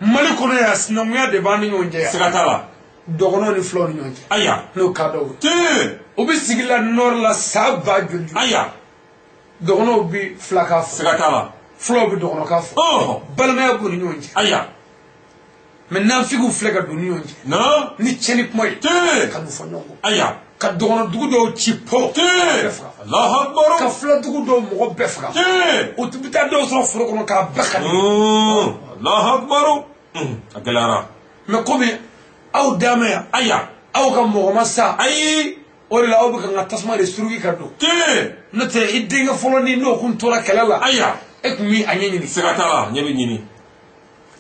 Mali kɔnɔ yan sinankunya de b'an ni ɲɔgɔn cɛ yan. Siga t'a la. Dɔgɔnɔw ni filaw ni ɲɔgɔn cɛ. Aya. N'o ka dɔw ye. U bɛ sigi la nord la san ba joli joli. Aya. Dɔgɔnɔw bɛ filakan fɔ. Siga t'a la. Fulaw bɛ dɔgɔnɔkan fɔ. Balimaya b'u ni ɲɔgɔn cɛ. Aya. Mais nafigiw filɛ ka don ni ɲɔgɔn cɛ. Non. Ni tiɲɛni kuma ye. Ka n'u fɔ ɲɔgɔn kɔ. Aya. Ka dɔgɔnɔ dugu dɔw ci pɔ. Allahu akbar. Ka fula dugu dɔw mɔgɔ bɛɛ faga. O tun bɛ taa dɔw sɔrɔ foro kɔnɔ k'a bɛɛ kari. Allahu akbar. A gɛlɛyara. Mais komi aw dan bɛ yan. Aya. Aw ka mɔgɔ ma sa. Ayi. O de la aw bɛ ka n ka tasuma de surugi ka don. N'o tɛ i denkɛ fɔlɔ ni n'o kun tora kɛlɛ la. Aya. E kun bɛ a ɲɛ ɲini. Siga t'a la, ɲɛ bɛ ɲini.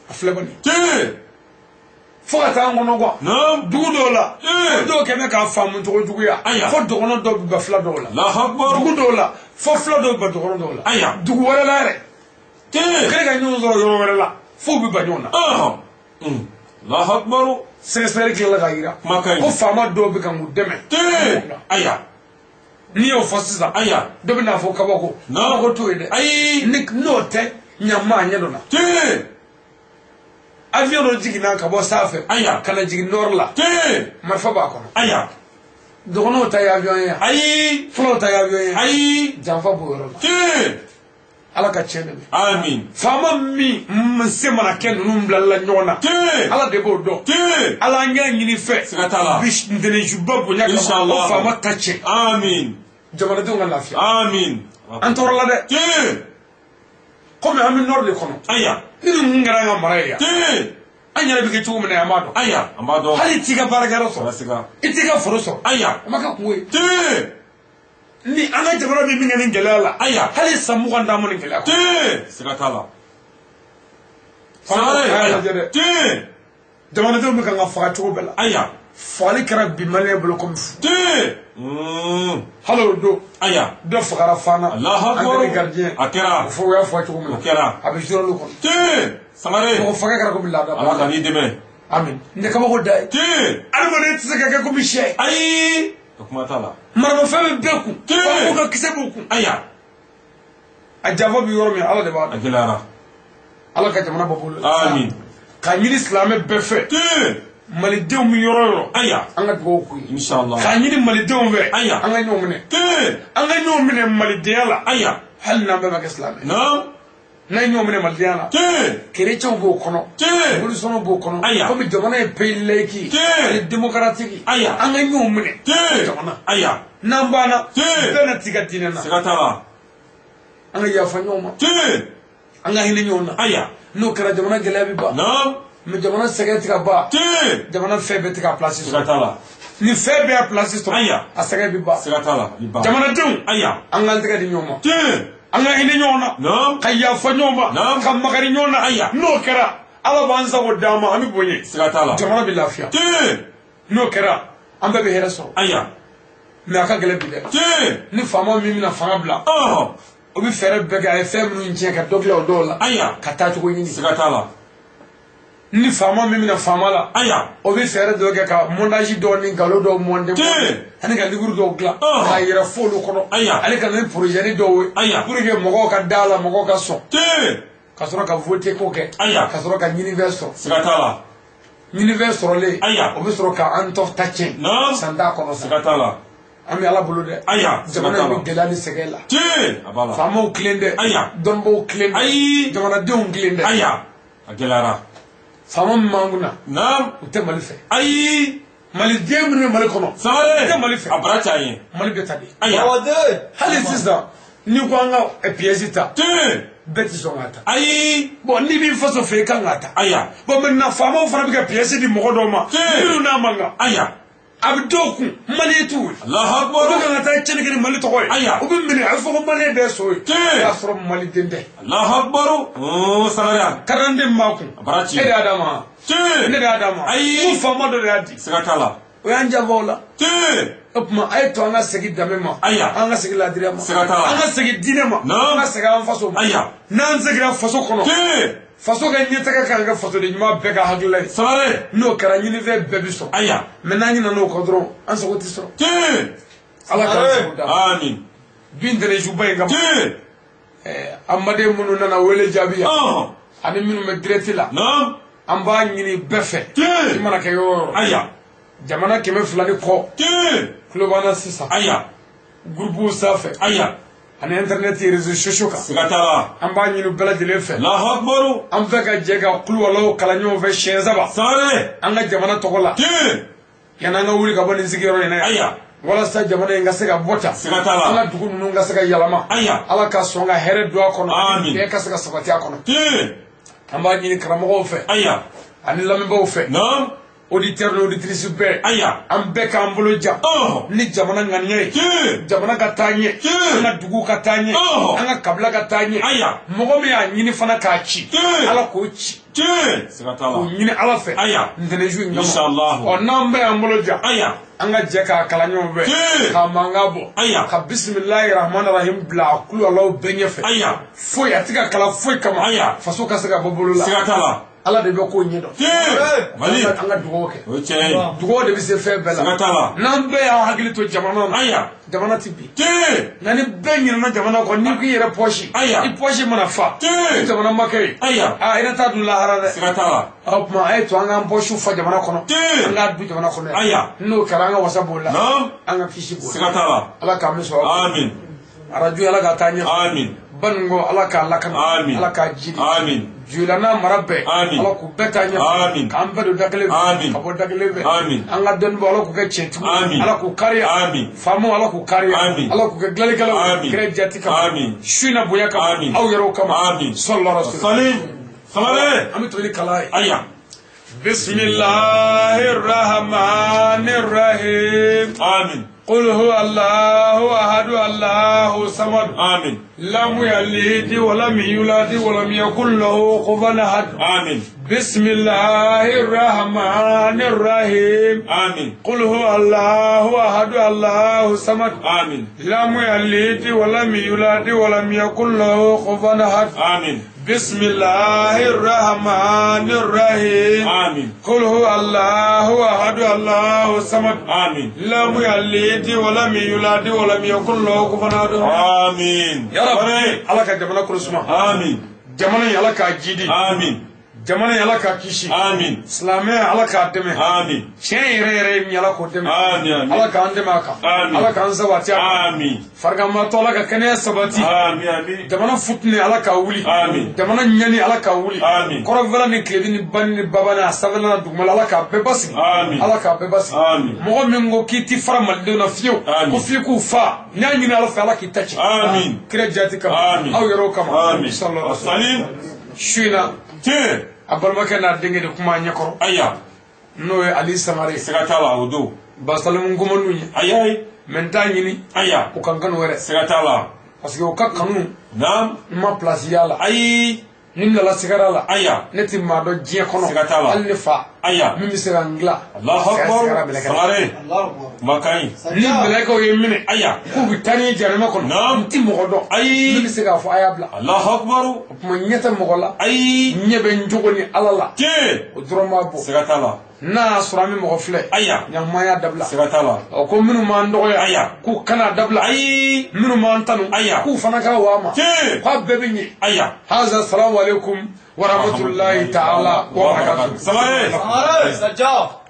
A filɛ kɔni. Fo ka taa an kɔnɔ kuwa. Dugu dɔw la. Dɔw kɛmɛ k'a faamu cogo juguya. Aya. Fo dɔgɔnɔ dɔw bɛ ban fila dɔw la. Allahu akbar. Dugu dɔw la fo fila dɔw bɛ ban dɔgɔnɔ dɔw la. Aya. Dugu wɛrɛ la yɛrɛ. U kɛlen ka ɲɔgɔn sɔrɔ yɔrɔ wɛrɛ la f'u bɛ ban ɲɔgɔn na. Allahu akbar. Sɛgɛsɛgɛli tilala k'a jira. Kuma ka ɲi. Ko faama dɔw bɛ kan k'u dɛmɛ. Aya. N'i y'o fɔ sisan. Aya. Dɔ bɛ n'a fɔ kabako. Kabako t'o ye dɛ. Ayi. N'o tɛ ɲama a ɲɛ dɔ la. Avion dɔ jiginna ka bɔ sanfɛ. Aya. Ka na jigin nord la. Marifa b'a kɔnɔ. Aya. Dɔgɔnɔw ta ye avion ye. Ayi. Fulaw ta ye avion ye. Ayi. Janfa b'o yɔrɔ la. Ala ka tiɲɛ dɛmɛ. Amin. Faama min se mana kɛ ninnu bilali la ɲɔgɔn na. Ala de b'o dɔn. Ala an y'a ɲini fɛ. Siga t'a la. Bi ntɛnɛnsuba bonya kama. O faama ta tiɲɛ. Amin. Jamanadenw ka lafiya. Amin. An tɔɔrɔla dɛ. Komi an bɛ nord de kɔnɔ. Aya. Ni ninnu kun kɛra an ka mara ye yan. An yɛrɛ bɛ kɛ cogo min na an b'a dɔn. Aya, an b'a dɔn. Hali i t'i ka baarakɛyɔrɔ sɔrɔ. I t'i ka foro sɔrɔ. Aya. O ma kɛ kungo ye. Ni an ka jamana bɛ min kɛ nin gɛlɛya la. Aya. Hali san 20 d'an ma nin gɛlɛya kɔnɔ. Siga t'a la. Faamaw a y'a lajɛ dɛ. Jamanadenw bɛ kan ka faga cogo bɛɛ la. Aya. Fagali kɛra bi maliyɛn bolo komi fu. Hali o don. Aya. Dɔ fagara Fana. Allahu akbar. An kɛlen gardien. A kɛra. O fɔ u y'a fɔ cogo min na. O kɛra. A bɛ journal kɔnɔ. Sangare. Mɔgɔ faga kɛra komi laada. Ala ka n'i dɛmɛ. Amin. Nin tɛ kabako da ye. Adamaden tɛ se ka kɛ komi sɛ. Ayi. O kuma t'a la. Maramafɛn bɛ bɛɛ kun. Faamaw ka kisɛ b'u kun. Aya. A janfa bɛ yɔrɔ min Ala de b'a dɔn. A gɛlɛyara. Ala ka jamana bɔ bolo la. Amin. K'a ɲini silamɛ bɛɛ fɛ. Malidenw bɛ yɔrɔ o yɔrɔ. Aya. An ka dugawu k'u ye. Inshallah. K'a ɲini malidenw fɛ. Aya. An ka ɲɔgɔn minɛ. An ka ɲɔgɔn minɛ malidenya la. Aya. Hali n'an bɛɛ ma kɛ silamɛ. Naam. N'an ye ɲɔgɔn minɛ malidenya la. Kerecɛnw b'o kɔnɔ. Révolutionnaires b'o kɔnɔ. Aya. Komi jamana ye pays laïque. Ani démocratique. Aya. An ka ɲɔgɔn minɛ. Jamana. Aya. N'an banna. Bɛɛ na t'i ka diinɛ na. Siga t'a la. An ka yafa ɲɔgɔn ma. An ka hinɛ ɲɔgɔn na. Aya. N'o kɛra jamana gɛlɛya bɛ ban. Naam. Mais jamana sɛgɛn tɛ ka ban. Jamana fɛn bɛɛ tɛ ka place sɔrɔ. Siga t'a la. Ni fɛn bɛɛ y'a place sɔrɔ. Aya. A sɛgɛn bɛ ban. Siga t'a la. Jamanadenw. Aya. An k'an tɛgɛ di ɲɔgɔn ma. An ka hinɛ ɲɔgɔn na. Naam. Ka yafa ɲɔgɔn ma. Naam. Ka makari ɲɔgɔn na. Aya. N'o kɛra Ala b'an sago d'an ma an bɛ bonya. Siga t'a la. Jamana bɛ lafiya. N'o kɛra an bɛɛ bɛ hɛrɛ sɔrɔ. Aya. Mais a ka gɛlɛn bi dɛ. Ni faama min bɛna fanga bila. O bɛ fɛɛrɛ bɛɛ kɛ a ye fɛn minnu tiɲɛ ka dɔ dilan o dɔw la. Aya. Ka taa cogo ɲini. Siga t'a la. Ni faama min bɛna faama la. Aya. O bɛ fɛɛrɛ dɔ kɛ ka montage dɔw ni nkalon dɔw monter. Ani ka livre dɔw dilan. K'a yɛrɛ fɔ olu kɔnɔ. Aya. Ale ka na ni projet dɔw ye. Aya. Pour que mɔgɔw ka da la mɔgɔw ka sɔn. Ka sɔrɔ ka voter ko kɛ. Aya. Ka sɔrɔ ka ɲinifɛn sɔrɔ. Siga t'a la. Ɲinifɛn sɔrɔlen. Aya. O bɛ sɔrɔ ka an tɔ ta tiɲɛ. Naam. San t'a kɔnɔ sa. Siga t'a la. An bɛ Ala bolo dɛ. Aya. Jamana in bɛ gɛlɛya ni sɛgɛn la. A b'a la. Faamaw tilen dɛ. Aya. Dɔnnibaw tilen dɛ. Ayi. Jamanadenw tilen dɛ. Aya. A gɛlɛyara. Faama min b'an kunna. Naam. U tɛ Mali fɛ. Ayi. Maliden minnu bɛ Mali kɔnɔ. Sangare. U tɛ Mali fɛ. A bara ca ye. Mali bɛ ta de. Aya. Hali sisan n'i ko an ka pièce ta. Bɛɛ tɛ sɔn k'a ta. Ayi. Bon, n'i b'i faso fɛ, i kan k'a ta. Aya. Bon, maintenant faamaw fana bɛ ka pièce di mɔgɔ dɔw ma minnu n'a man kan. Aya. A bɛ dɔw kun, maliyɛn t'u ye. Allahu U akbar. bɛ kan ka taa tiɲɛni kɛ ni Mali tɔgɔ ye. Aya. U bɛ minɛ, a bɛ fɔ ko maliyɛn bɛɛ so ye. Tiɲɛ. O y'a sɔrɔ maliden tɛ. Allahu akbar. Sangare. Kalanden b'a kun. A bara ci. E de y'a d'a ma. Tiɲɛ. Ne de y'a d'a ma. Ayi. Ko faama dɔ de y'a di. Siga t'a la. O y'an janfa o la. Tiɲɛ. O tuma a ye to an ka segin danbe ma. Ayiwa. An ka segin ladiriya ma. Siga t'a la. An ka segin diinɛ ma. Naam. An ka segin an faso ma. Ayiwa. N'an seginna faso kɔnɔ. Tiɲɛ. Faso ka ɲɛtaga kan ka kɛ fasoden ɲuman bɛɛ ka hakilila ye. Sangare. N'o kɛra, ɲinifɛn bɛɛ bi sɔrɔ. Aya. Mɛ n'an ɲinɛna o kɔ dɔrɔn, an sago tɛ sɔrɔ. Tiɲɛ. Ala k'an sago d'a ma. Amin. Bin tɛnɛnsuba in kama. Tiɲɛ. An baden minnu nana wele jaabi yan. Ɔhɔn. Ani minnu bɛ direct la. Naam. An b'a ɲini bɛɛ fɛ. Tiɲɛ. I mana kɛ yɔrɔ o yɔrɔ. Aya. Jamana 200 ni kɔ. Tiɲɛ. Tulo b'an na sisan. Aya. Groupe sanfɛ. Aya. Ani internet réseaux sociaux kan. Siga t'a la. An b'a ɲini bɛɛ lajɛlen fɛ. Allahu akbar. An fɛ ka jɛ ka kuluwalaw kalan ɲɔgɔn fɛ siɲɛ 3. Sangare. An ka jamana tɔgɔ la. Tiɲɛ. Yanni an ka wuli ka bɔ nin sigiyɔrɔ in na yan. Aya. Walasa jamana in ka se ka bɔ tan. Siga t'a la. An ka dugu ninnu ka se ka yɛlɛma. Aya. Ala ka sɔn ka hɛrɛ don a kɔnɔ. Amin. Bɛɛ ka se ka sabati a kɔnɔ. Tiɲɛ. An b'a ɲini karamɔgɔw fɛ. Aya. Ani lamɛnbaaw fɛ. Naam. Auditeur ni auditrice bɛɛ. Aya. An bɛɛ k'an bolo jan. Ɔhɔn. Ni jamana ŋaniya ye. Tiɲɛ. Jamana ka taa ɲɛ. Tiɲɛ. An ka duguw ka taa ɲɛ. Ɔhɔn. An ka kabila ka taa ɲɛ. Aya. Mɔgɔ min y'a ɲini fana k'a ci. Tiɲɛ. Ala k'o ci. Tiɲɛ. Siga t'a la. K'o ɲini Ala fɛ. Aya. Ntɛnɛnsu in kama. Inshallah. Ɔ, n'an bɛɛ y'an bolo jan. Aya. An ka jɛ k'a kalan ɲɔgɔn fɛ. Tiɲɛ. K'a mankan bɔ. Aya. Ka bisimilahi rahmani rahim bila a kulu alaw bɛɛ ɲɛfɛ. Aya. Foyi a tɛ ka kalan foyi kama. Aya. Faso ka se ka bɔ bolo la. Siga t'a la. Ala de bɛ ko ɲɛdɔn. Tiɲɛ. Mali. An ka dugawu kɛ. O ye tiɲɛ ye. Dugawu de bɛ se fɛn bɛɛ la. Siga t'a la. N'an bɛɛ y'an hakili to jamana na. Aya. Jamana ti bin. Tiɲɛ. Nka ni bɛɛ ɲinɛna jamana kɔ, n'i k'i yɛrɛ pɔsi. Aya. I pɔsi mana fa. Tiɲɛ. Ni jamana ma kɛ yen. Aya. Aa, i na taa dun lahara dɛ. Siga t'a la. O tuma a ye to an k'an pɔsiw fa jamana kɔnɔ. Tiɲɛ. An k'a dun jamana kɔnɔ yan. Aya. N'o kɛra, an ka wasa b'o la. Naam. An ka kisi b'o la. Siga t'a la. Ala k'an bɛ sɔrɔ. Amin. Arajo, Ala ka taa ɲɛfɛ. Amin. Baninko, Ala k'a lakana. Amin. Ala k'a jidi. Amin. Jula n'a mara bɛɛ. Amin. Ala k'u bɛɛ taa ɲɛfɛ. Amin. K'an bɛɛ don da kelen fɛ. Amin. Ka bɔ da kelen fɛ. Amin. An ka dɔnnibaaw, Ala k'u kɛ tiɲɛtigiw. Amin. Ala k'u kariya. Amin. Faamaw, Ala k'u kariya. Amin. Ala k'u kɛ dilanlikɛlaw. Amin. Kira jati kama. Amin. Su in na bonya kama. Amin. Aw yɛrɛw kama. Amin. Sɔlɔ rasul. Salim. Sangare. An bɛ tobili kala ye. Aya. Bisimilahi rahmani rahim. Amin. قل هو الله أحد الله الصمد Amin. لم يلد ولم يولد ولم يكن له كفوا أحد Amin. بسم الله الرحمن الرحيم Amin. قل هو الله أحد الله الصمد Amin. لم يلد ولم يولد ولم يكن له كفوا أحد Amin. بسم الله الرحمن الرحيم Amin. قل هو الله أحد الله الصمد Amin. لم يلد ولم يولد ولم يكن له كفوا أحد Amin. Ya Rabbi, Ala ka jamana kolo suma. Amin. Jamana in, Ala k'a jidi. Amin. Jamana in, Ala k'a kisi. Amin. Silamɛya, Ala k'a dɛmɛ. Amin. Tiɲɛ yɛrɛ yɛrɛ ye min ye, Ala k'o dɛmɛ. Amin, amin. Ala k'an dɛmɛ a kan. Amin. Ala k'an sabati a kan. Amin. Fariganbaatɔ, Ala ka kɛnɛya sabati. Amin. Amin. Jamana futinɛ, Ala k'a wuli. Amin. Jamana ɲani, Ala k'a wuli. Amin. Kɔrɔnfɛla ni tilebin ni bani ni baba ni a sanfɛla ni dugumala, Ala k'a bɛɛ basigi. Amin. Ala k'a bɛɛ basigi. Amin. Mɔgɔ min ko k'i ti fara malidenw na fiyewu, Amin. ko f'i k'u fa, n y'a ɲini Ala fɛ, Ala k'i ta tiɲɛ. Amin. Kira jati kama. Amin. Aw yɛrɛw kama. Amin. Sallallahu alaihi wasallam. Salim. Su in na, Tiɲɛ. a balimakɛ n'a denkɛ de kuma a ɲɛkɔrɔ. Aya. N'o ye Ali Sangare ye. Siga t'a la o don. Basalimu Ngomanu ye. Ayi. Mɛ n t'a ɲini Aya. u ka n kanu wɛrɛ. Siga t'a la. Parce que u ka kanu, Naam. n ma place y'a la. Ayi. Ni n nana sigara la, Aya. ne tɛ maa dɔn diɲɛ kɔnɔ. Siga t'a la. Hali ne fa. Aya. Min bɛ se ka n dilan. Allahu Sigara akbar. mɛlɛkɛ la. Sangare. Kuma ka ɲi. Ni mɛlɛkɛw ye n minɛ, Aya. k'u bɛ taa ni n ye jahanama kɔnɔ, Naam. n tɛ mɔgɔ dɔn Ayi. min bɛ se k'a fɔ a y'a bila. Allahu akbar. O tuma ɲɛ tɛ mɔgɔ la. Ayi. Ɲɛ bɛ n jogo ni Ala la. Tiɲɛ. O dɔrɔn b'a bɔ. Siga t'a la. N'a y'a sɔrɔ an bɛ mɔgɔ filɛ, Aya. ɲankuma y'a dabila. Siga t'a la. Ɔ, ko minnu m'an dɔgɔya, Aya. k'u kana dabila. Ayi. Minnu m'an tanu, Aya. k'u fana ka wa ma. Tiɲɛ. K'a bɛɛ bɛ ɲɛ. Aya. Haza salamu aleykum wa rahmatulahi ta'ala wa barakatuh. Sangare. Sajaf.